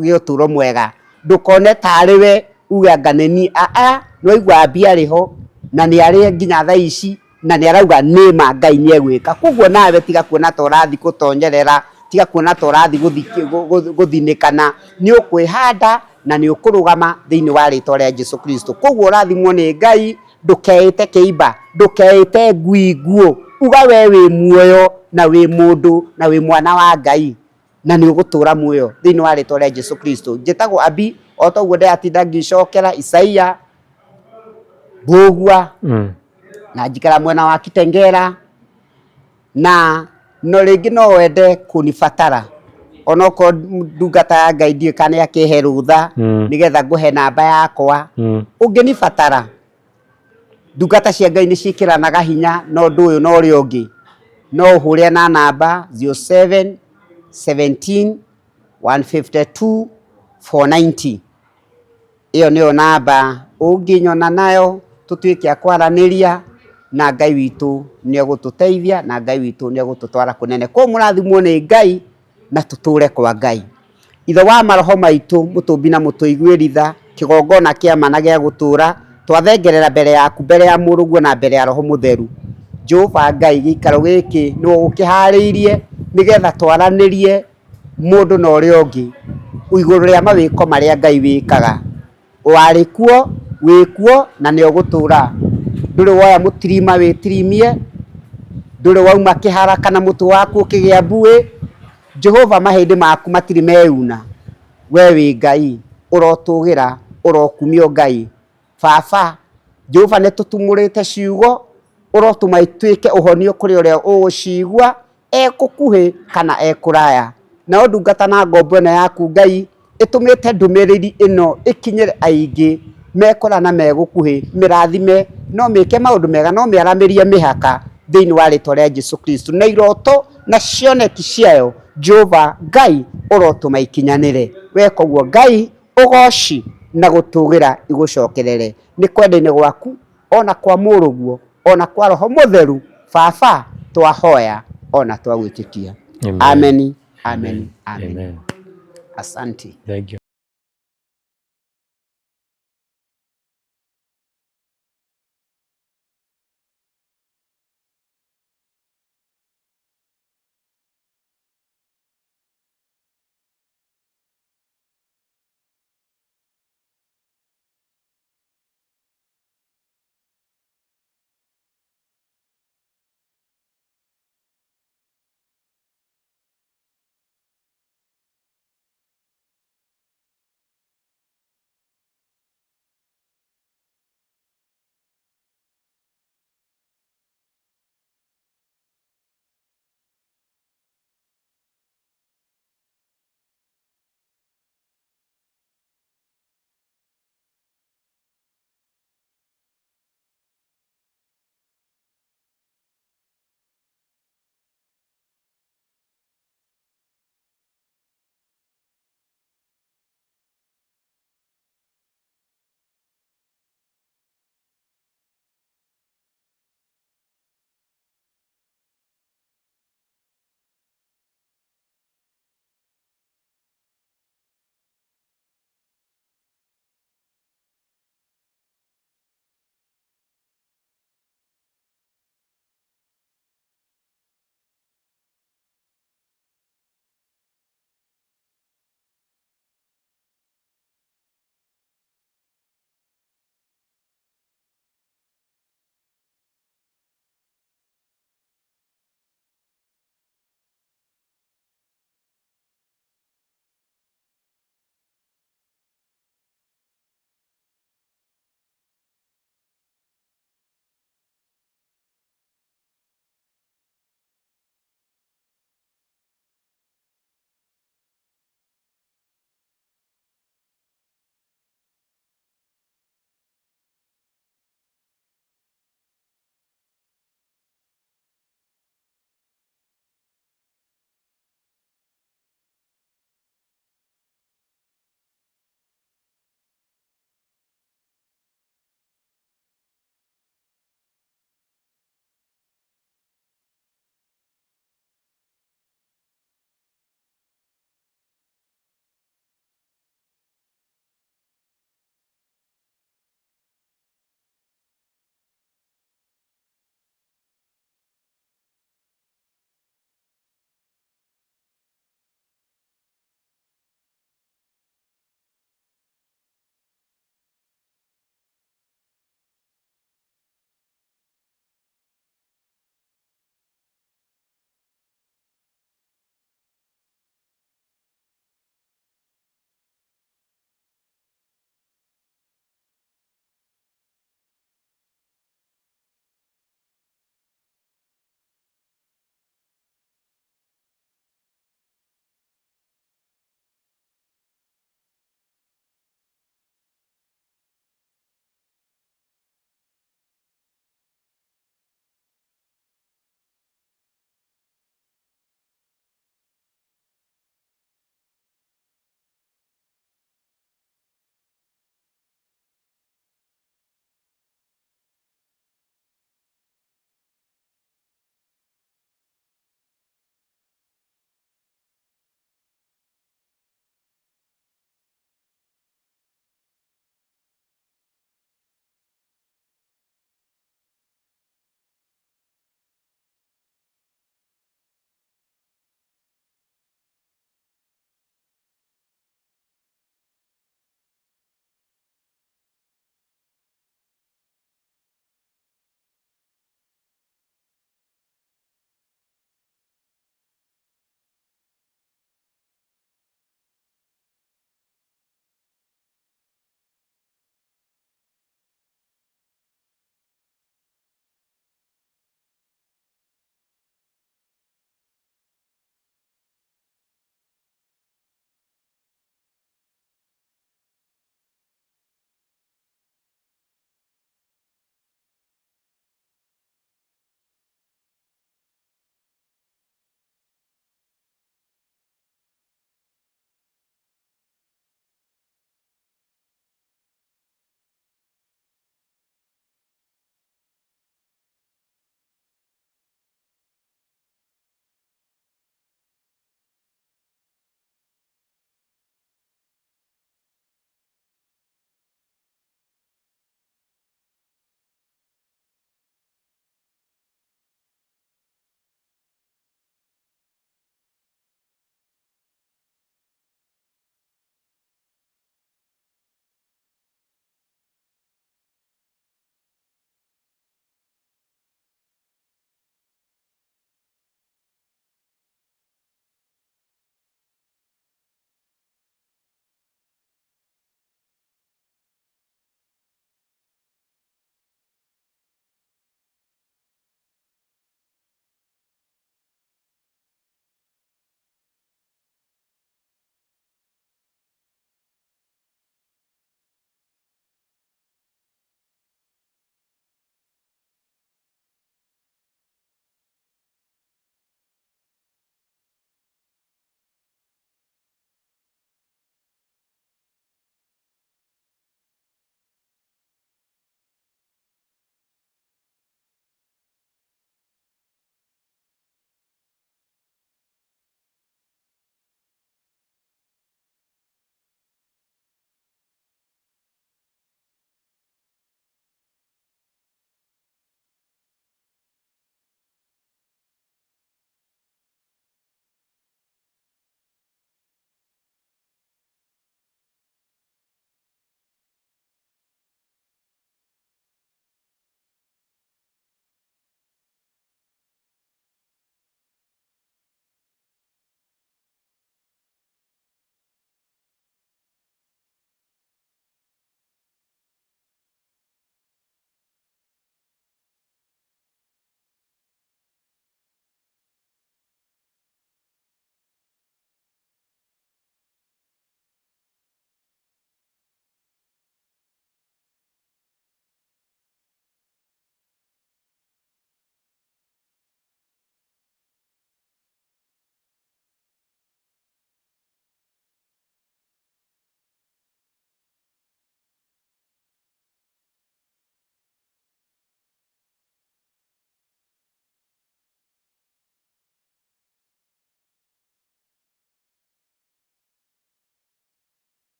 gĩa ũtũro mwega, ndũkone tarĩ we uge anga nĩ niĩ, aa, nĩwaigua Abi arĩ ho na nĩ arĩ nginya thaa ici na nĩ arauga nĩ ma Ngai nĩ egwĩka, koguo nawe tiga kuona ta ũrathiĩ gũtonyerera, tiga kuona ta ũrathiĩ gũthinĩkana, nĩ ũkwĩhanda na nĩ ũkũrũgama thĩinĩ wa rĩtwa rĩa Jesu Kristo, koguo ũrathimwo nĩ Ngai, ndũkeĩte kĩimba, ndũkeĩte ngui nguũ, uga we wĩ muoyo na wĩ mũndũ na wĩ mwana wa Ngai na nĩ ũgũtũra muoyo thĩinĩ wa rĩtwa rĩa Jesu Kristo. Njĩtagwo Abi, o ta ũguo ndĩratinda ngĩcokera Isaia Mbũgua na njikara mwena wa Kitengela na no rĩngĩ no wende kũnibatara onokorwo ndungata ya Ngai ndiũĩ kana nĩ akĩhe rũtha nĩgetha ngũhe namba yakwa ũngĩnibatara ndungata cia Ngai nĩ ciĩkĩranaga hinya na ũndũ ũyũ na ũrĩa ũngĩ no ũhũre na namba 07 17 152 490. Ĩyo nĩyo namba ũngĩnyona nayo tũtuĩke a kwaranĩria na Ngai witũ nĩ egũtũteithia na Ngai witũ nĩ egũtũtwara kũnene. Koguo mũrathimwo nĩ Ngai na tũtũre kwa Ngai. Ithe wa maroho maitũ mũtũmbi na mũtũiguĩri tha, kĩgongona kĩa ma na gĩa gũtũra, twathengerera mbere yaku, mbere ya mũrũguo na mbere ya Roho Mũtheru. Jehova Ngai gĩikaro gĩkĩ nĩwe ũkĩharĩirie nĩgetha twaranĩrie mũndũ na ũrĩa ũngĩ igũrũ rĩa mawĩko marĩa Ngai wĩkaga. Warĩ kuo, wĩ kuo na nĩ ũgũtũra. Ndũrĩ woya mũtirima wĩtirimie, ndũrĩ wauma kĩhara kana mũtwe waku ũkĩgĩa mbuĩ. Jehova mahĩndĩ maku matirĩ meyuna. We wĩ Ngai, ũrotũgĩra, ũrokumio Ngai. Baba, Jehova nĩ tũtumũrĩte ciugo, ũrotũma ituĩke ũhonio kũrĩ ũrĩa ũgũcigua. E gũkuhĩ kana e kũraya. Nayo ndungata na ngombo ĩno yaku Ngai, ĩtũmĩte ndũmĩrĩri ĩno ĩkinyĩre aingĩ me kũraya na me gũkuhĩ, mĩrathime, na ũmĩke maũndũ mega, na ũmĩaramĩrie mĩhaka thĩinĩ wa rĩtwa rĩa Jesu Kristo. Na iroto na cioneki ciayo, Jehova Ngai ũrotũma ikinyanĩre. Weka ũguo Ngai, ũgoci na gũtũgĩra igũcokerere. Nĩ kwenda-inĩ gwaku ona kwa Mũrũguo, ona kwa Roho Mũtheru, Baba, twahoya ona twagwĩtĩkia. Ameni. Amen, amen. Amen. Asante. Thank you.